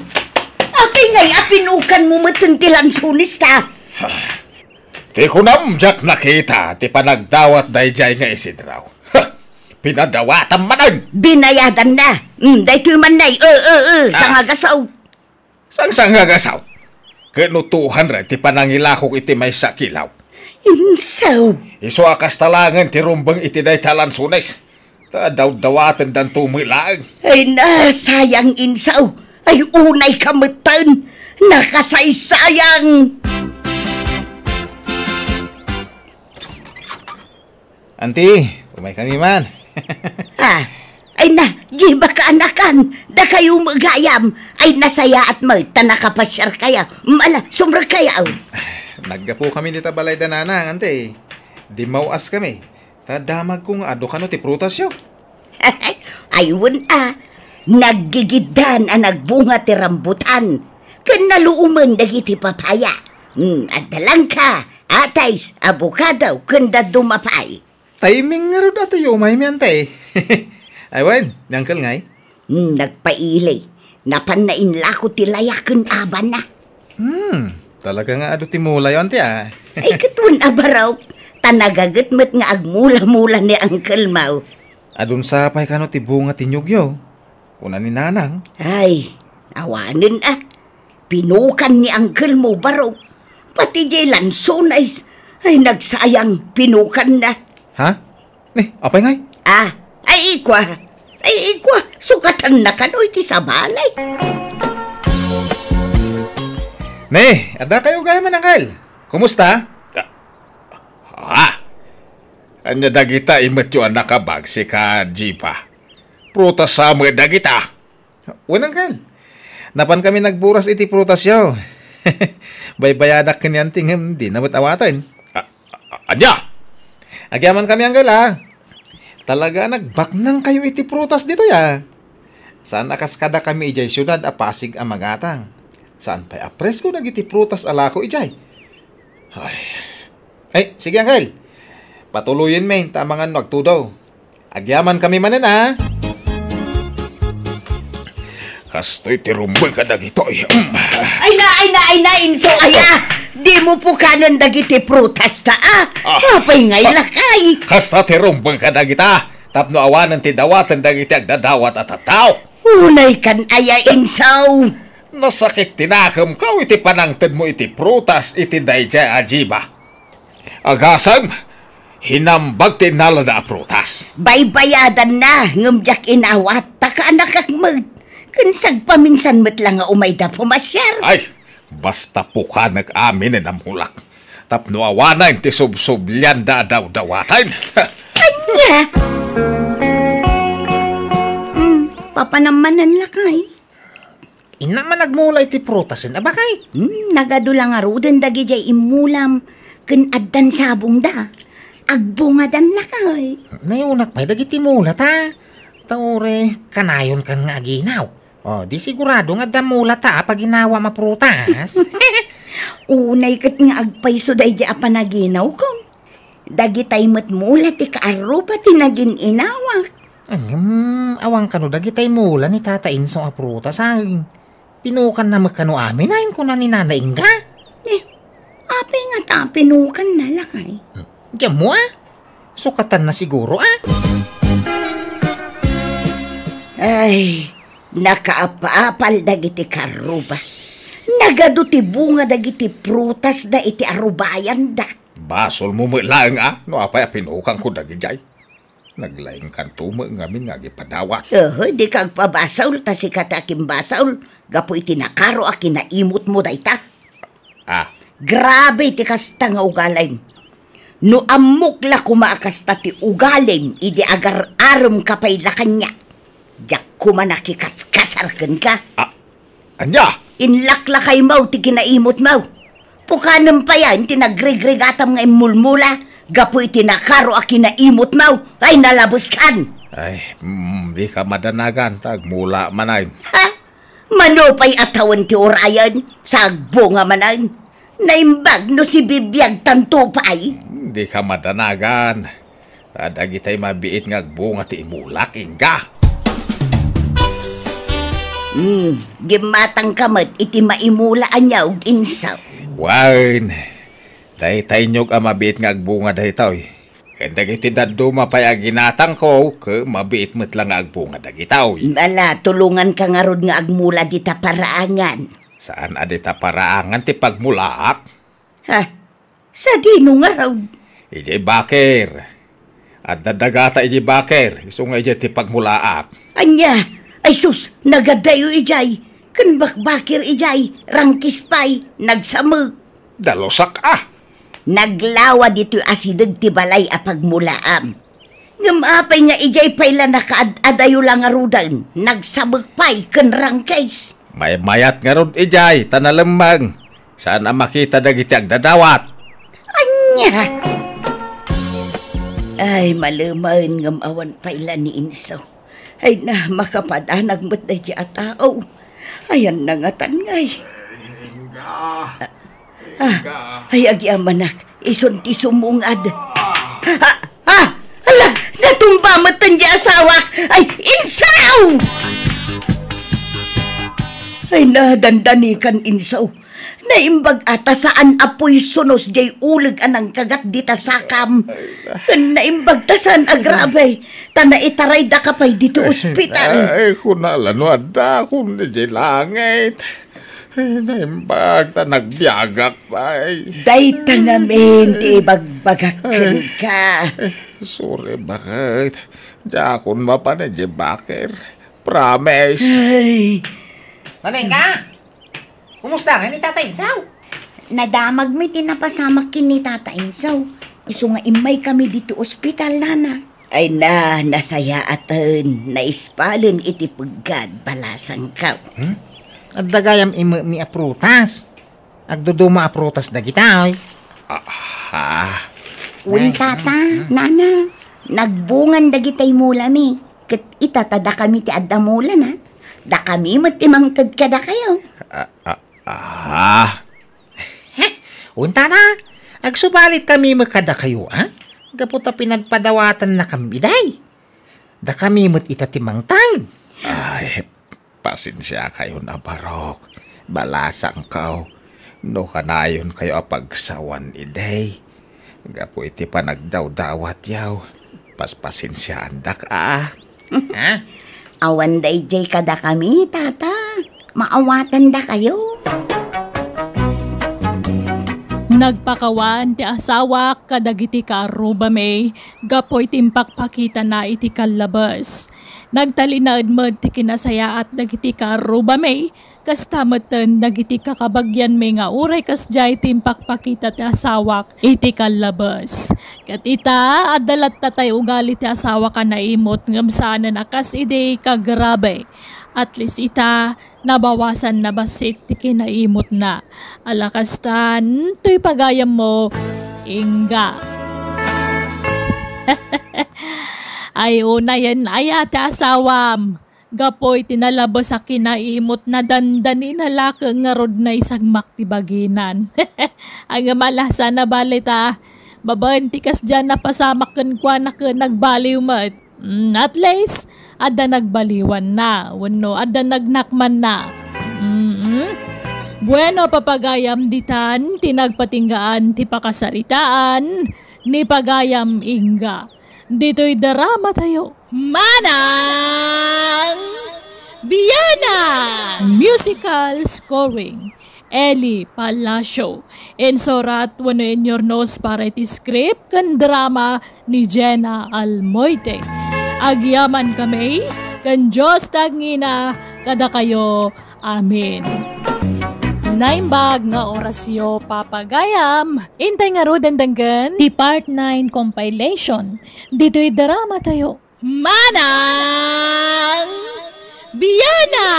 Apay ngay a pinukanmo met ti lansones ta? Ti kunam, diak nakita ti panagdawat daydiay nga Isidro. Ha! Pinadawatam manen! Binayadanna. Hmm, daytoy man nay. E, e, e, Ah. Sangagasaw. Sangsangagasaw. Ket no tuhan ray ti panangilakok iti maysa a kilaw. Insaw. Isu a kasta laengen ti rumbeng iti dayta a lansones. Ta dawdawatendanto met laeng. Ay, nasayang, Insaw. Ay, unayka metten. Nakasaysayang. Anti, umaykami man. Ah, ay na, Jiba, kaanakan. Dakayo met gayam. Ay, nasayaat met ta nakapasiarkayo. Mm, ala, sumrekkayo. Naggapokami dita balay da Nanang, anti. Dimmaw-askami. Ta damagko nga adu kano ti prutasyo. Ay, wen a, naggigiddan a nagbunga ti rambutan, ken naluomen dagiti papaya. Hmm, adda langka, atis, abokado, ken dadduma pay. Timing ngarud a ti umaymi, anti. Ay, wen, ni Uncle ngay? Hmm, nagpaili. Napanna inlako ti layak ken abanna. Hmm, talaga nga adu ti mulayo, anti, a. Ay, ket wen a, barok, ta nagaget met nga agmula-mula ni Uncle mo. Adun sa pay kano ti bunga ti niyogyo, kuna ni Nanang. Ay, awanen a. Pinukan ni Uncle mo, barok. Pati diay lansones, ay, nagsayang, pinukanna. Ha? Ni, apay ngay? Ah, ay ikwa. Ay ikwa, sukatanna kano iti sabali. Ni, adda kayo gayam, Uncle. Kumusta? Ah, ania dagita imetyo a nakabag, sika Jiba? Prutas sa met dagita. Wen, Uncle. Napankami nagburas iti prutasyo. Baybayadak ken ni Anti ngem dina met awaten. A-, a-, ania? Agyamankami, Uncle, a. Talaga a nagbaknangkayo iti prutas ditoy, a. Saan a kas kadakami idiay siudad a Pasig a magatang. Saan pay a presko dagiti prutas a lako idiay. Ay. Ay, sige, Uncle. Patuloyenmi ta amangan no agtudo. Agyamankami manen, a. Kastoy ti rumbeng kadagitoy. Mm. Ay na, ay na, ay na, Inso, ay, a. Dimo pukanen dagiti prutas ta, a. Ah. Apay ngay, lakay? Kasta ti rumbeng kadagita. Tapno awanen ti dawaten dagiti agdadawat a tattao. Unay kan aya, Inso? Nasakit ti nakemko iti panangtedmo iti prutas iti daydiay a Jiba. Agasem, hinambag ti innalada a prutas. Baybayadanna, ngem diak inawat, ta kaanakak met. Ken sagpaminsan met la nga umayda pumasiar. Ay, basta pukanek aminen a mulak. Tapno awanen ti subsublianda a dawdawaten. Ania? Mm, papanam manen, lakay. Innak man agmula iti prutasen a bakay. Hmm, nagadu la ngaruden dagidiay immulam ken addan sabongda. Agbungadan, lakay. Nayunak pay dagiti mula ta. Ta uray kanayon kan nga aginaw. O, di sigurado nga adda mula ta a paginawam a prutas. Unay ket nga agpayso daydi a panaginawko. Dagitay met mula ti kaarruba ti nagin-inawak. Ngem, awan kano dagitay mula ni Tata Inso a prutas, ay. Pinukanna met kano amin, ay, kuna ni Nana Inga. Eh, apay nga ta pinukanna, lakay? Diam mo, ah? Sukatanna siguro, ah? Ay, nakaapapal dagiti kaarruba. Nagadu ti bunga dagiti prutasda iti arubayanda. Basolmo met laeng, a, no apay a pinukanko dagidiay. Naglaingkanto met ngamin nga agipadawat. Oho, dika agpabasol, ta sika ti akimbasol, gapu iti nakaro a kinaimutmo dayta. Ah. Grabe ti kasta nga ugalim. No ammok la koma a kasta ti ugalim, idi agar-aremka pay la kaniak, diak koma nakikaskasar kenka. Ah, ania? Inlaklakaymo ti kinaimutmo. Pukanem payen ti nagrigrigatam nga immulmula gapu iti nakaro a kinaimutmo. Ay, nalabeskan! Ay, mm, dika madanagan, ta agmula manen. Ha? Mano pay a tawen ti urayen, sa agbunga manen. Naimbag no sibibiagtanto pay. Dika madanagan. Ta dagitay mabiit nga agbunga ti imulak, Inga. Hmm, gimmatangka met iti maimula a niaud, Insaw. Wen, daytay niog a mabiit nga agbunga daytoy. Ken dagiti dadduma pay a ginatangko, ket mabiit met la nga agbunga dagitoy. Ala, tulonganka ngarud nga agmula dita paraangan. Saan a dita paraangan ti pagmulaak? Ha? Sadino ngarud? Idiay baker. Adda dagata idiay baker, isu nga idiay ti pagmulaak. Ania? Ay sus, nagadayo idiay. Ken bakbaker idiay, rangkis pay, nagsamek. Dalusak a! Naglawa ditoy asideg ti balay a pagmulaam. Ngem apay nga idiay pay la nakaad-adayo la ngaruden, nagsamek pay ken rangkis? Maymayat ngarud idiay ta nalemmeng. Saan a makita dagiti agdadawat. Ania? Ay, malemen ngem awan pay la ni Inso. Ay na, makapadanag met daydi a tao. Ayan na ngatan ngay. Inga! Ah, ay, agyamanak, isun ti sumungad. Ah, ah, ala, natumba met ti asawak. Ay, Insaw! Ay, nadandanikan, Insaw. Naimbag a ta saan a puysunos diay uleg a nangkagat dita sakam. Ay, na- Ken naimbag ta saan a grabe. Ta naitaraydaka pay ditoy ospital. Ay, kuna la no adda kun idiay langit. Ay, naimbag ta nagbiagak pay. Dayta ngamin ti ibagbagak kenka. Ay, sorry, baket. Diakon mapan idiay baker. Promise. Ay. Nana Inga? Kumusta ngay ni Tata Insaw? Nadamagmi ti napasamak ken ni Tata Insaw. Isu nga immaykami ditoy ospital, nana. Ay na, nasayaaten, naispalen iti peggad, balasangko. Hmm? Adda gayam imekmi a prutas. Agduduma a prutas dagita, oy. Aha. Wen, tata, nana, nagbungan dagitay mulami. Ket ita ta dakami ti adda mulana. Dakami met ti mangted kadakayo. Ah, ah, ah. Wen, tata, agsubalitkami met kadakayo, a? Gapu ta pinagpadawatannakami idiay. Dakami met ita ti mangted. Ay, pasensiakayon a barok. Balasangko. No kanayonkayo a pagsawan idi, gapu iti panagdawdawatyo, paspasensiaandak a. Ha? Awan daydiay kadakami, tata. Maawatandakayo. Nagpakawan ti asawak kadagiti kaarrubami gapu iti impakpakitana iti kallabes. Nagtalinaed met ti kinasayaat dagiti kaarrubami, kasta metten dagiti kakabagianmi nga uray kasdiay ti impakpakita ti asawak iti kallabes. Ket ita, adda latta tay ugali ti asawak a naimut ngem saanen a kas idi kagrabe. At least ita, nabawasan na bassit ti kinaimutna. Ala kastan, toy pagayammo, Inga. Ay, unayen aya ti asawam. Gapu iti nalabes a kinaimot, nadandanina la ket ngarud naisagmak ti baginan. Ngem ala, sana bale ta babaen ti kasdiay a napasamak kenkuana ket nagbaliw met. Mm, at least, adda nagbaliwanna, wenno adda nagnakmanna. Mm-mm. Bueno, papagayam, ditan ti nagpatinggaan ti pakasaritaan ni Pagayam Inga. Ditoy drama tayo. Manang Biana! Musical scoring, Eli Palacio. Insurat wenno inyurnos para iti script ken drama ni Jenna Almoite. Agyaman kami ken Dios ti agngina kadakayo. Amen. Naimbag nga orasyo, papagayam. Intay ngaruden denggen ti Part nine compilation ditoy drama tayo. Manang Biana!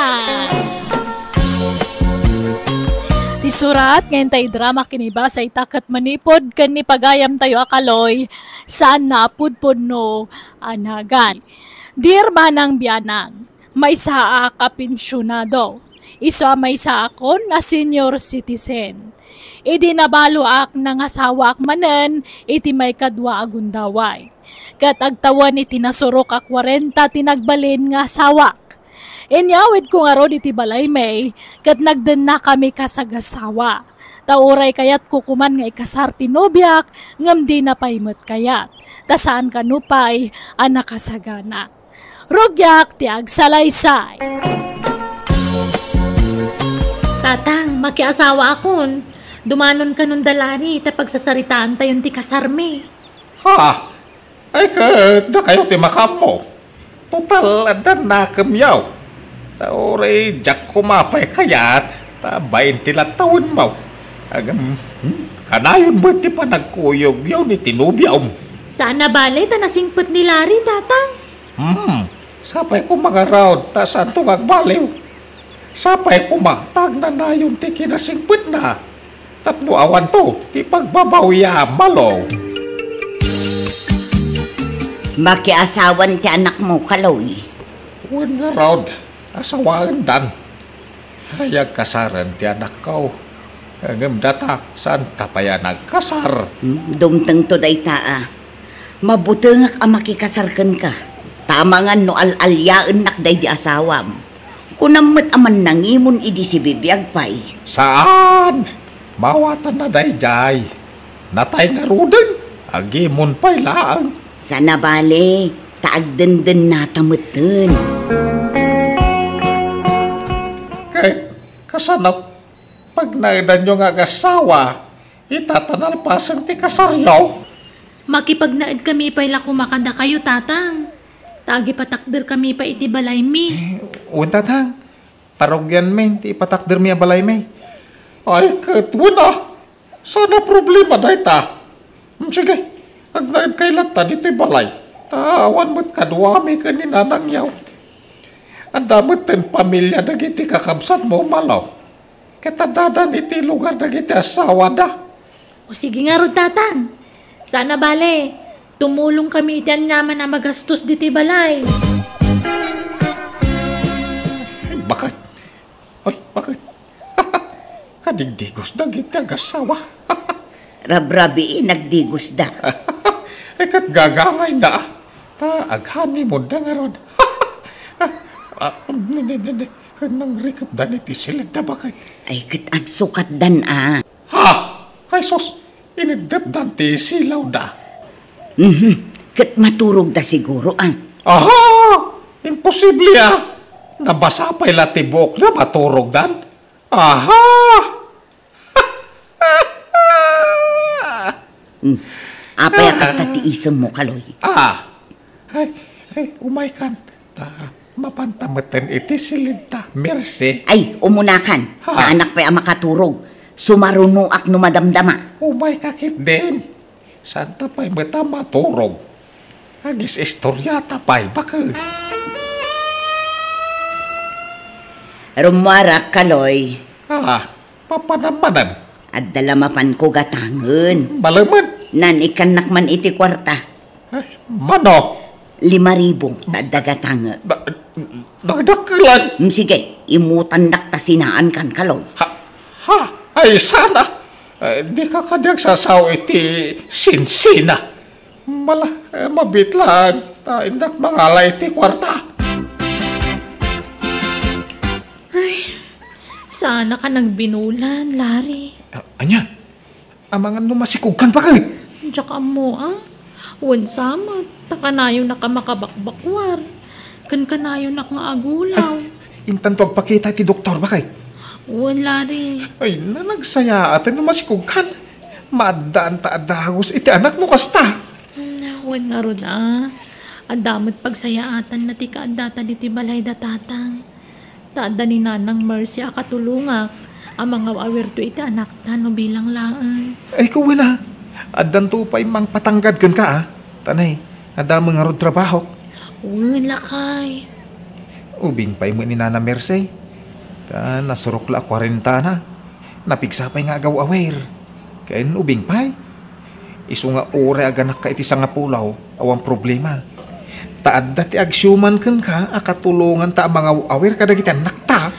Ti surat nga intay drama kinibasa ita ket manipud ken ni pagayam tayo a Kaloy, saan na a pudpudno a nagan. Dear Manang Bianang, maysaak a pensionado. Isu a maysaakon a senior citizen. Idi nabaloak, nangasawaak manen iti maikadua a gundaway. Ket agtawen iti nasurok a kwarenta ti nagbalin nga asawak. Inyawidko ngarud iti balaymi, ket nagdennakami kasagasawa. Ta uray kayatko koman nga ikasar ti nobiak, ngem dina pay met kayat. Ta saan kano pay a nakasagana. Rugiak ti agsalaysay. Tatang, makiasawaakon. Dumanon kanon da Larry ta pagsasaritaantayon ti kasarmi. Ha? Ay, ket dakayo ti makaammo. Total, adda nakemyo. Ta uray diak koma pay kayat, ta bain ti la tawenmo. Agam, hmm, kanayon met ti panagkuyogyo ni ti nobiom. Saan a bale ta nasingpet ni Larry, Tatang. Hmm, sapay koma ngarud, ta saanto nga agbaliw. Sapay koma, ta agnanayon ti kinasingpetna. Tapno awanto ti pagbabawiam, Malo. Makiasawan ti anakmo, Kaloy. Wen ngarud, asawaendan. Ay, agkasaren ti anakko. Ngem data, saanta pay a nagkasar? Hmm, dumtengto dayta a. Mabutengak a makikasar kenka. Ta amangan no al-aliaennak daydi asawam. Kunam met a mannangimon idi sibibiag pay. Saan! Mawatanna daydiay. Natay ngaruden, agimon pay laeng. Saan a bale, ta agdendennata metten. Ket kasano pagnaedanyo nga agasawa, ita ta nalpasen ti kasaryo? Makipagnaedkami pay la koma kadakayo, Tatang. Ta agipatakderkami pay iti balaymi. Eh, wen, Tatang. Parugianmi ti ipatakdermi a balaymi. Ay, ket wen a, saan a problema dayta. Hmm, sige, agnaedkay latta ditoy balay. Ta awan met kaduami ken ni nanangyo. Adda metten pamilia dagiti kakabsatmo, Malo. Ket addadan iti lugar dagiti asawada. O sige ngarud, Tatang. Saan a bale, tumulongkami iti aniaman a magastos ditoy balay. Ay, baket? Ay, baket? Kadigdigos dagiti agasawa. Rabrabii, nagdigosda. Ay, ket gagangayda. Ta aghanimonda ngarud. Ah, ni, ni, ni, ni. Nangrikepdan iti silidda, baket? Ay, ket agsukatdan a. Ha? Ay sus, iniddepdan ti silawda. Mhm. Ket maturogda siguro, a. Aha! Imposible, a. Nabasa pay la ti buokda, maturogdan. Aha! Hmm. Apay a kasta ti isemmo, Kaloy? Ah. Ay, ay, umaykan. Ta, mapanta metten iti silidta. Mersi. Ay, umunakan. Ha? Saanak pay a makaturog. Sumarunoak no madamdama. Umayka ketdin. Saanta pay met a maturog. Agis-istoriata pay, baket. Rummuarak, Kaloy. Ah, papanam manen? Adda la mapanko gatangen. Malemen. Naan-ikkannak man iti kuarta. Ay, mano? Lima ribu, adda gatangen. Ba-, Nagdakkelan. Mm, sige, imutannak ta sinaankan, Kaloy. Ha? Ha? Ay, sana. Eh, di ka kadi agsasao iti sinsina. Mala, eh, mabitlan. Ta indak mangala iti kuarta. Ay, sana ka nagbinulan, Larry. Ah, anya? Amangan no masikogkan, baket? Diak ammo, a. Wen sa met, ta kanayon a ka makabakbakuar. Ken kanayon a nga agulaw. Ay, intanto agpakita iti doktor, baket? Wen, Larry. Ay, na, nagsayaaten no masikogkan. Maaddaan ta a dagus iti anak no kasta. Hmm, wen ngarud, a. Adda met pagsayaatanna ti kaaddata ditoy balay da tatang. Ta adda ni Nanang Mercy a katulongak a mangaw-awirto iti anakta no bilang laeng. Ay, kuwen a, addanto pay mangpatanggad kenka, a. Ta nay, adda met ngarud trabahok. Wen, lakay. Ubing pay met ni Nana Mercy. Ta nasurok la a kuarentana. Napigsa pay nga agaw-awir. Ken ubing pay. Isu nga uray aganakka iti sangapulo, awan problema. Ta adda ti agsiuman kenka a katulonganta a mangaw-awir kadagiti annakta.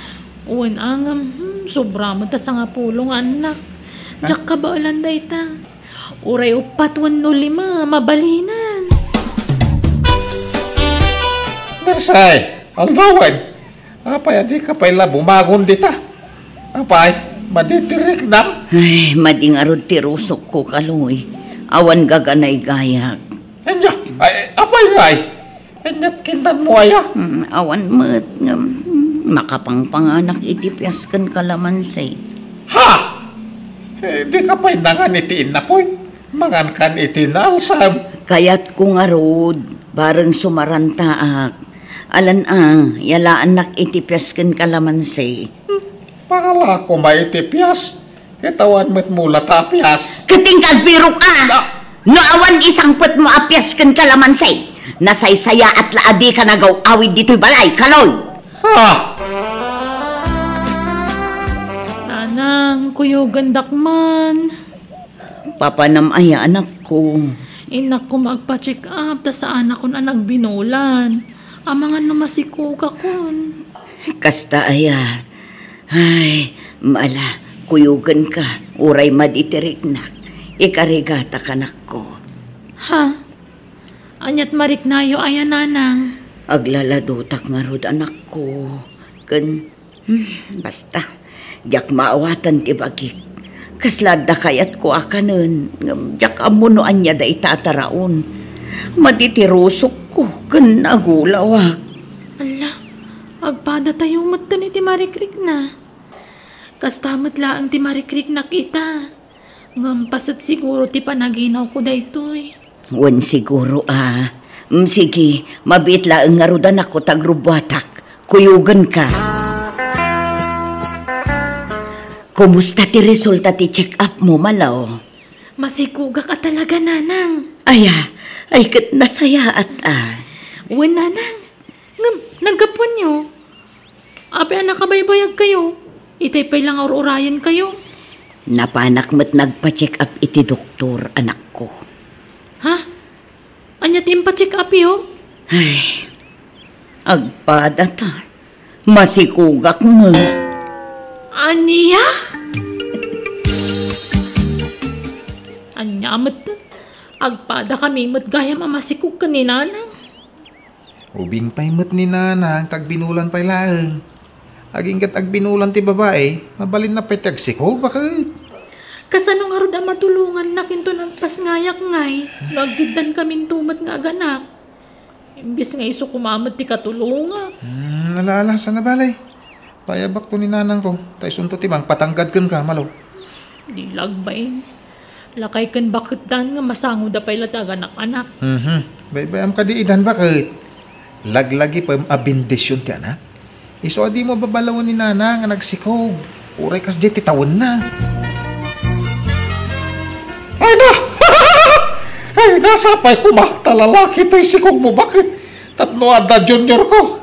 Wen a ngem, hmm, sobra met ta sangapulo nga annak. Ha? Diak kabaelan dayta. Uray uppat wenno lima, mabalinen. Mersay, aldawen. Apay a dika pay la bumagon dita? Apay, madi ti riknam? Ay, madi ngarud ti rusokko, Kaloy. Awan gaganaygayak. Anya, ay, apay ngay? Anyat kintanmo aya? Mm, awan met ngem, mm, makapangpanganak iti pias ken kalamansi. Ha? Eh, dika pay nangan iti innapoy? Mangankan iti naalsam. Kayatko ngarud, bareng sumarantaak. Alan a, yalaannak iti pias ken kalamansi. Hmm, pangalako may iti pias. Ket awan met mula ta pias. Ket inka agbirok a. Ah. No awan isangpetmo a pias ken kalamansi, nasaysayaat la a dika nagaw-awid ditoy balay, Kaloy. Ha? Nanang, kuyogendak man. Papanam aya, anakko? Innak koma agpa-check up ta saanakon a nagbinulan. Amangan no masikogakon. Kasta aya. Ay, mala, kuyogenka, uray madi ti riknak. Ikarigatak, anakko. Ha? Aniat mariknayo aya, Nanang? Aglaladotak ngarud, anakko. Ken Hmm, basta, diak maawatan ti bagik. Kasla adda kayatko a kanen, ngem diak ammo no ania dayta a taraon. Madi ti rusokko ken nagulawak. Alla, agpadatayo metten iti marikrikna. Kasta met laeng ti marikriknak ita. Ngem paset siguro ti panaginawko daytoy. Wen siguro a. Mm, sige, mabiit laeng ngarud, anakko, ta agrubbuatak. Kuyogenka. Kumusta ti resulta ti check-up mo, Malo? Masikogak a talaga, Nanang. Aya, ay ket nasayaat a. Wen, Nanang. Ngem, naggapuanyo? Apay a nakabaybayagkayo? Itay pay la nga ur-urayenkayo. Napanak met nagpa-check up iti doktor, anakko. Ha? Ania ti impa-check upyo? Ay, agpada ta. Masikogak met. Ania? Ania met? Agpada kami met gayam a masikog ken ni Nanang. Ubing pay met ni Nanang ta agbinulan pay laeng. Agingga agbinulan ti babai, mabalinna pay ti agsikog, baket? Kasano ngarud a matulongannak inton agpasngayak ngay, no aggiddan kaminto met nga aganak? Imbes nga isu koma met ti katulongak. Hmm, ala, ala, saan a bale. Payabakto ni Nanangko, ta isunto ti mangpatanggad kenka, Malo. Di lagbain. Lakay ken baketdan nga masangoda pay la ti aganak-anak. Mhm. Baybay-am kadi idan, baket? Laglagipem a bendision ti anak. Isu a dimo babalawen ni Nanang nga nagsikog. Uray kasdiay ti tawenna. Ay na! Ay, nasapay koma, ta lalaki toy sikog mo, baket? Tapno adda junior ko.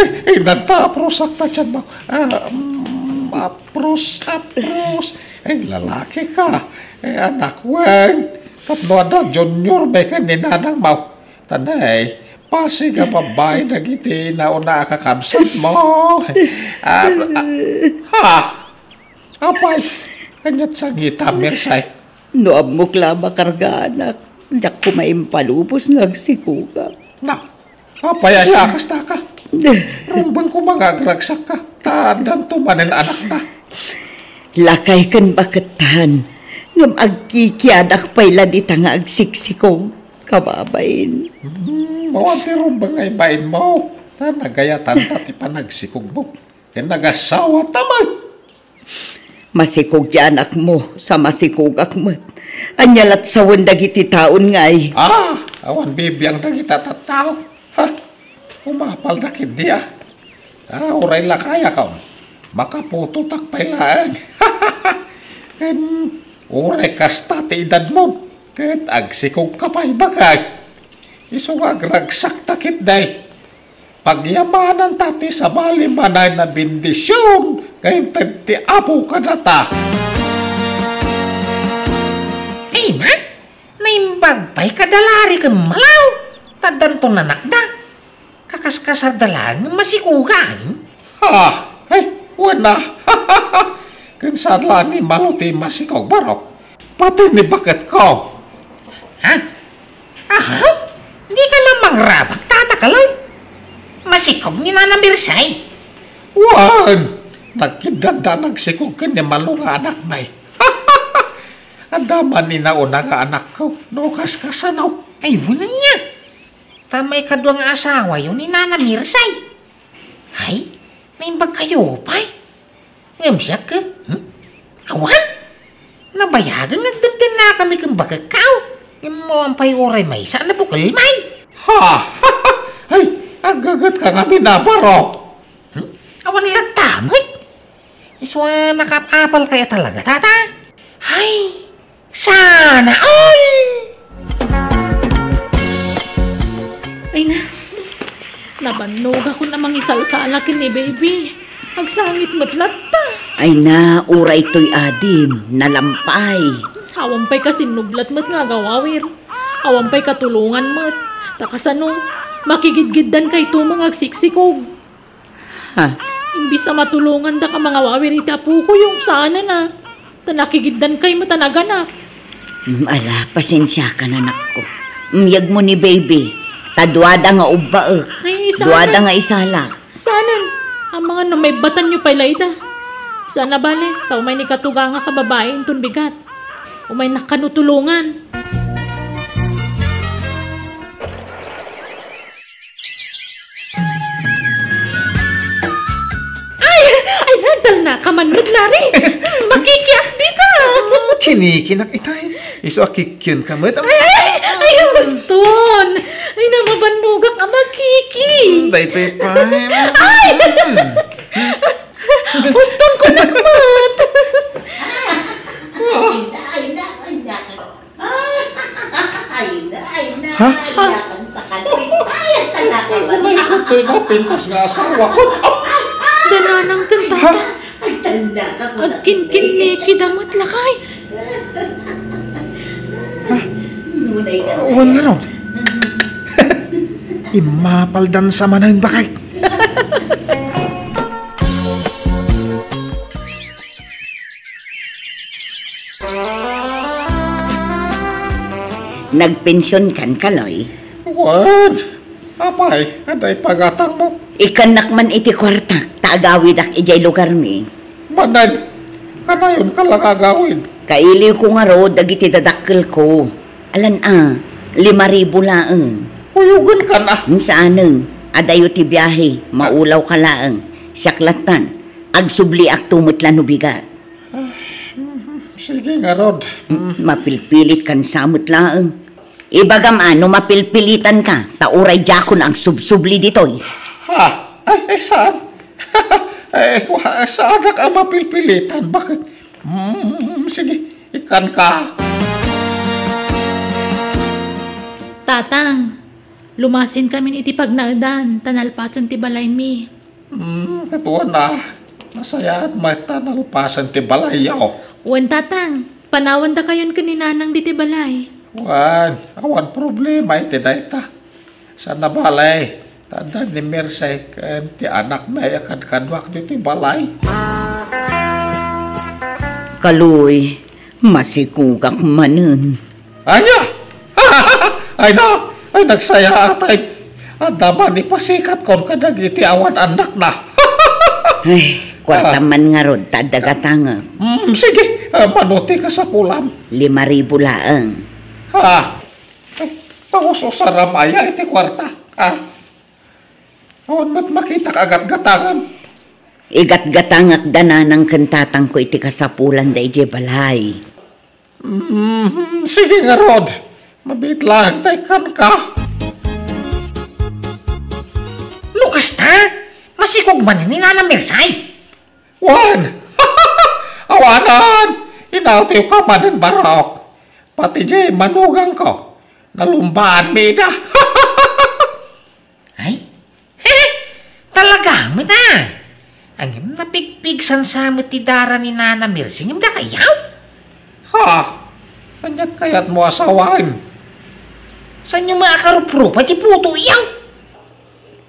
Ay, ay, nagpaaprusak ta dyan mo. Ah, mm, aprus, aprus. Ay, lalaki ka. Ay, anak, wen. Tapno adda junior, may ka ni Nanang mo. Tanay, Pasig a babbai dagiti nauna a kakabsatmo. Ah, ah, ha? Apay, ania't sangita, Mirsay? No ammok la a makargaanak, diak koma impalubos nga agsikogak. Na, apay aya a kastaka? Rumbeng koma nga agragsakka, ta addanto manen anakta. Lakay ken bakettan, ngem agkikiadak pay la dita nga agsiksikog, kababain. Hmm, awan ti rumbeng nga ibainmo, ta nagayatanta ti panagsikogmo. Ken nagasawata met. Masikog ti anakmo, sa masikogak met. Ania lat sawen dagiti taon ngay? Ah, awan bibiang dagita tattao. Ha? Umapalda ketdi, ah. Ah, uray lakayakon. Makaputotak pay laeng. Ken uray kasta ti edadmon, ket agsikogka pay bakay. Isu nga agragsakta ketdi. Pagyamananta ti sabali manen a bendision nga inted ti Apo kadata. Ay na, naimbag pay kada Lari ken Malaw, ta addanto nanakda. Kakaskasarda laeng nga masikogan. Ha? Ay, wen a. Ken saan la ni Malo ti masikog, barok? Pati ni baketko. Ha? Aha? Dika la mangrabak, Tata Kaloy? Masikog ni Nana Mirsay? Wen, nagkiddanda nagsikog ken ni Malo nga anakmi. Adda man ni nauna nga anakko, no kaskasano. Ay, wen ania. Ta maikadua nga asawayo ni Nana Mirsay. Ay, naimbagkayo pay. Ngem siak, eh? Hmm? Awan? Nabayagen nga agtentennakami ken bakekko. Ngem awan pay uray maysa a nabukelmi. Ha? Ay, aggagetka ngamin a barok. Hmm? Awan latta met. Isu a nakaap-apalkayo talaga, Tata. Ay, sana all! Ay na, nabannogakon a mangisalsala ken ni Baby. Agsangit met latta. Ay na, uray toy adim, nalampay. Awan pay kasinnublat met nga agawawir. Awan pay katulongan met. Ta kasano, makigidgiddan kayto nga agsiksikog. Ha? Imbis a matulongandaka mangawawir iti apoko, yung saanen a. Ta nakigiddan kay met a naganak. Mm, ala, pasensiakan, anakko. Miyegmo ni Baby. Ta duada nga ubbaek. Ay, saanen? Duada nga isalak. Saanen? Amangan no maibbatanyo pay la ida. Saan a bale, ta umay ni katugangak a babai inton bigat. Umaynak kano tulongan. Ay! Ay, nagtalnaka man met, Lari. Hmm, makikiak dita. Kinikinak itay. Isu a kikienka met. Ay, ay, ay, baston. Ay, namabannogak a makiki. Hmm, daytoy pay. Ay! Hmm. Baston ko, nakmat. Ay, na, ay, na, ay, na. Ay, na, ay, na, Ha? Ay, na, ang sakal ko. Ay, ang talaka ba? Umay ko to'y napintas nga asawa ko. Dananang ken tata. Ha? Ang talaka ko. Agkinkinnikida met lakay. Ha? Nunay ka. Wen ngarud. Immapaldan sa manen bakay. Nagpensionkan, Kaloy? Wen, apay, adda ipagatangmo? Ikkannak man iti kuartak, ta agawidak idiay lugarmi. Manen, kanayonka la nga agawid. Kailiwko ngarud dagiti dadakkelko. Alan a, lima ribu laeng. Kuyogenkan a. Hmm, saanen, adayo ti biahe, maulawka laeng. Siak lattan, agsubliakto met la no bigat. Ah, mhm. Sige ngarud. Mm, mapilpilitkan sa met laeng. Ibagam a no mapilpilitanka, ta uray diakon agsubsubli ditoy. Ha? Ay, ay, saan? Ay, wa-, saanak a mapilpilitan. Bakit? Mm, sige, ikkanka. Tatang, lumasinkamin iti pagnaedan, ta nalpasen ti balaymi. Hmm, katuan a. Nasayaat met ta nalpasen ti balayyo. Wen, Tatang, panawandakayon ken ni Nanang ditoy balay. Wen, awan problema iti dayta. Sana balay, tanda ni Mercy ken ti anakna a kadkaduak ditoy balay. Kaloy, masikugak manen. Ania? Ay na, ay nagsayaat ay. Adda man ipasikat kon kadagiti awan annakna. Ay, kuarta Ah. man ngarud ta adda gatangek. Mm, sige, ah, mano ti kasapulam? Lima ribu laeng. Ha? Eh, pangususaram aya iti kuarta? Ah. Awan met makitak a gatgatangan. Igatgatangek da nanang ken tatangko iti kasapulanda idiay balay. Mm, sige ngarud. Mabiit laeng ta ikkanka. No kasta, masikog manen ni Nana Mercy. Wen! Awanan! Inawtiwka manen, Barok. Pati diay manugangko, nalumbaanmi ida. Ay? Talaga met a? Ngem napigpigsan sa met ti dara ni Nana Mercy, ngem dakayaw? Ha? Aniat kayatmo a sawen? Saanyo met a karuprupa ti putoyo?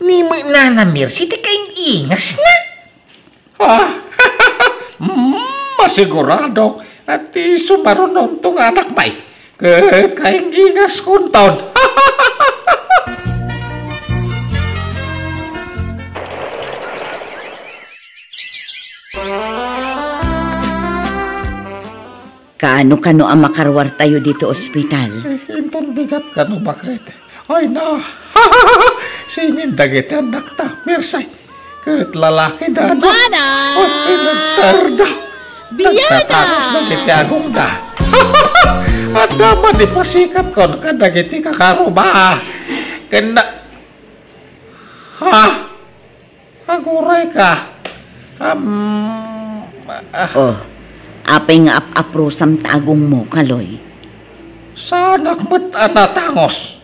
Ni met Nana Mercy ti kaing-ingasna? Ah, mm, masigurado a ti sumarunonto nga anakmi ket kaing-ingaskonton. Kaano-kano a makaruartayo ditoy ospital? Eh, inton bigat kano, baket? Ay na! Singin dagiti annakta, Mercy. Ket lalaki da, no? Manang! Ay, nagtarda. Biana! Nagtatanos dagiti agongda. Adda man ipasikat kon kadagiti kakaruba. Ken na-, ha? Aguray ka. Am, ah. Oh, apay nga ap-aprusam ta agongmo, Kaloy? Saanak met a natangos.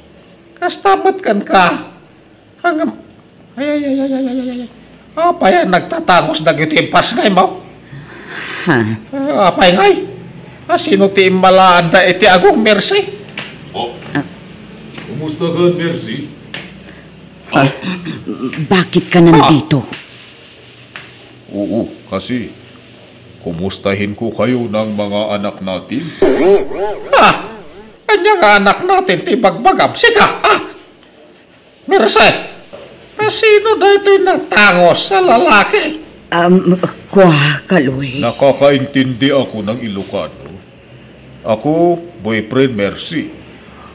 Kasta met kenka. Ngem, ay, ay, ay. Apay a nagtatangos dagiti impasngaymo? Ha? Ah, apay ngay? A, sino ti immalaanda iti agong, Mercy? Oh. Ah. Kumusta ka, Mercy? Ha? Bakit ka nandito? Oo, kasi kumustahin ko kayo ng mga anak natin. Ha? Ania nga anak natin ti bagbagam? Sika, ha? Mercy, a, sino daytoy natangos a lalaki? Um, kua, Kaloy. Nakakaintindi ako ng Ilocano. Ako, boyfriend Mercy.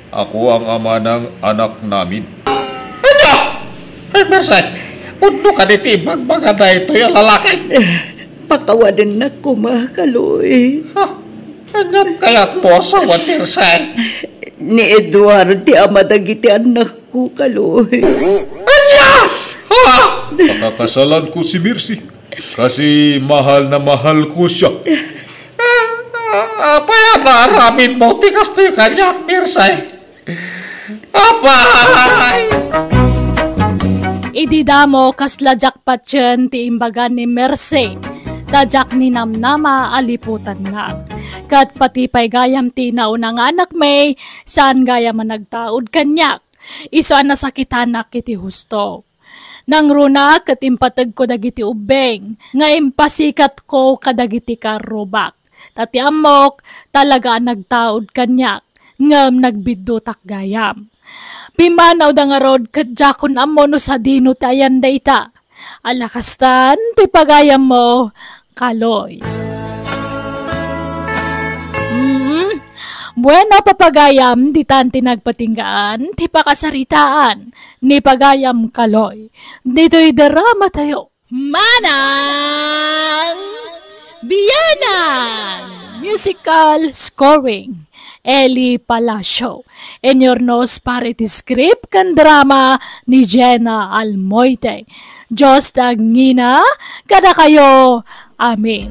Ako ang ama ng anak namin. Ania? Ay, Mercy, pudno kadi ti ibagbaga daytoy a lalaki? Pakawanennak koma, Kaloy. Ha? Ania kayatmo a sawen, Mercy? Ni Edward ti ama dagiti annakko, Kaloy. Ania? Ha? Pakakasalan ko si Mercy. Kasi mahal na mahal ko siya. Ah, ah, apay a naaramidmo ti kastoy kaniak, Mercy? Apay! Idi damo, kasla diak patien ti imbaga ni Mercy, ta diak ninamnama a liputannak. Ket pati pay gayam ti nauna nga anakmi, saan gayam a nagtaud kaniak. Isu a nasakitanak iti husto. Nangruna ket impategko dagiti ubbing nga impasikatko kadagiti karrubak. Ta ti ammok, talaga a nagtaud kaniak, ngem nagbiddutak gayam. Pimmanawda ngarud ket diakon ammo no sadino ti ayan dayta. Ala kastan ti pagayammo, Kaloy. Mm. Bueno, papagayam, ditan ti nagpatinggaan ti pakasaritaan ni pagayam Kaloy ditoy drama tayo. Manang Biyanan! Musical scoring, Eli Palacio. Inurnos para iti script ken drama ni Jenna Almoite. Dios ti agngina kadakayo. Amen.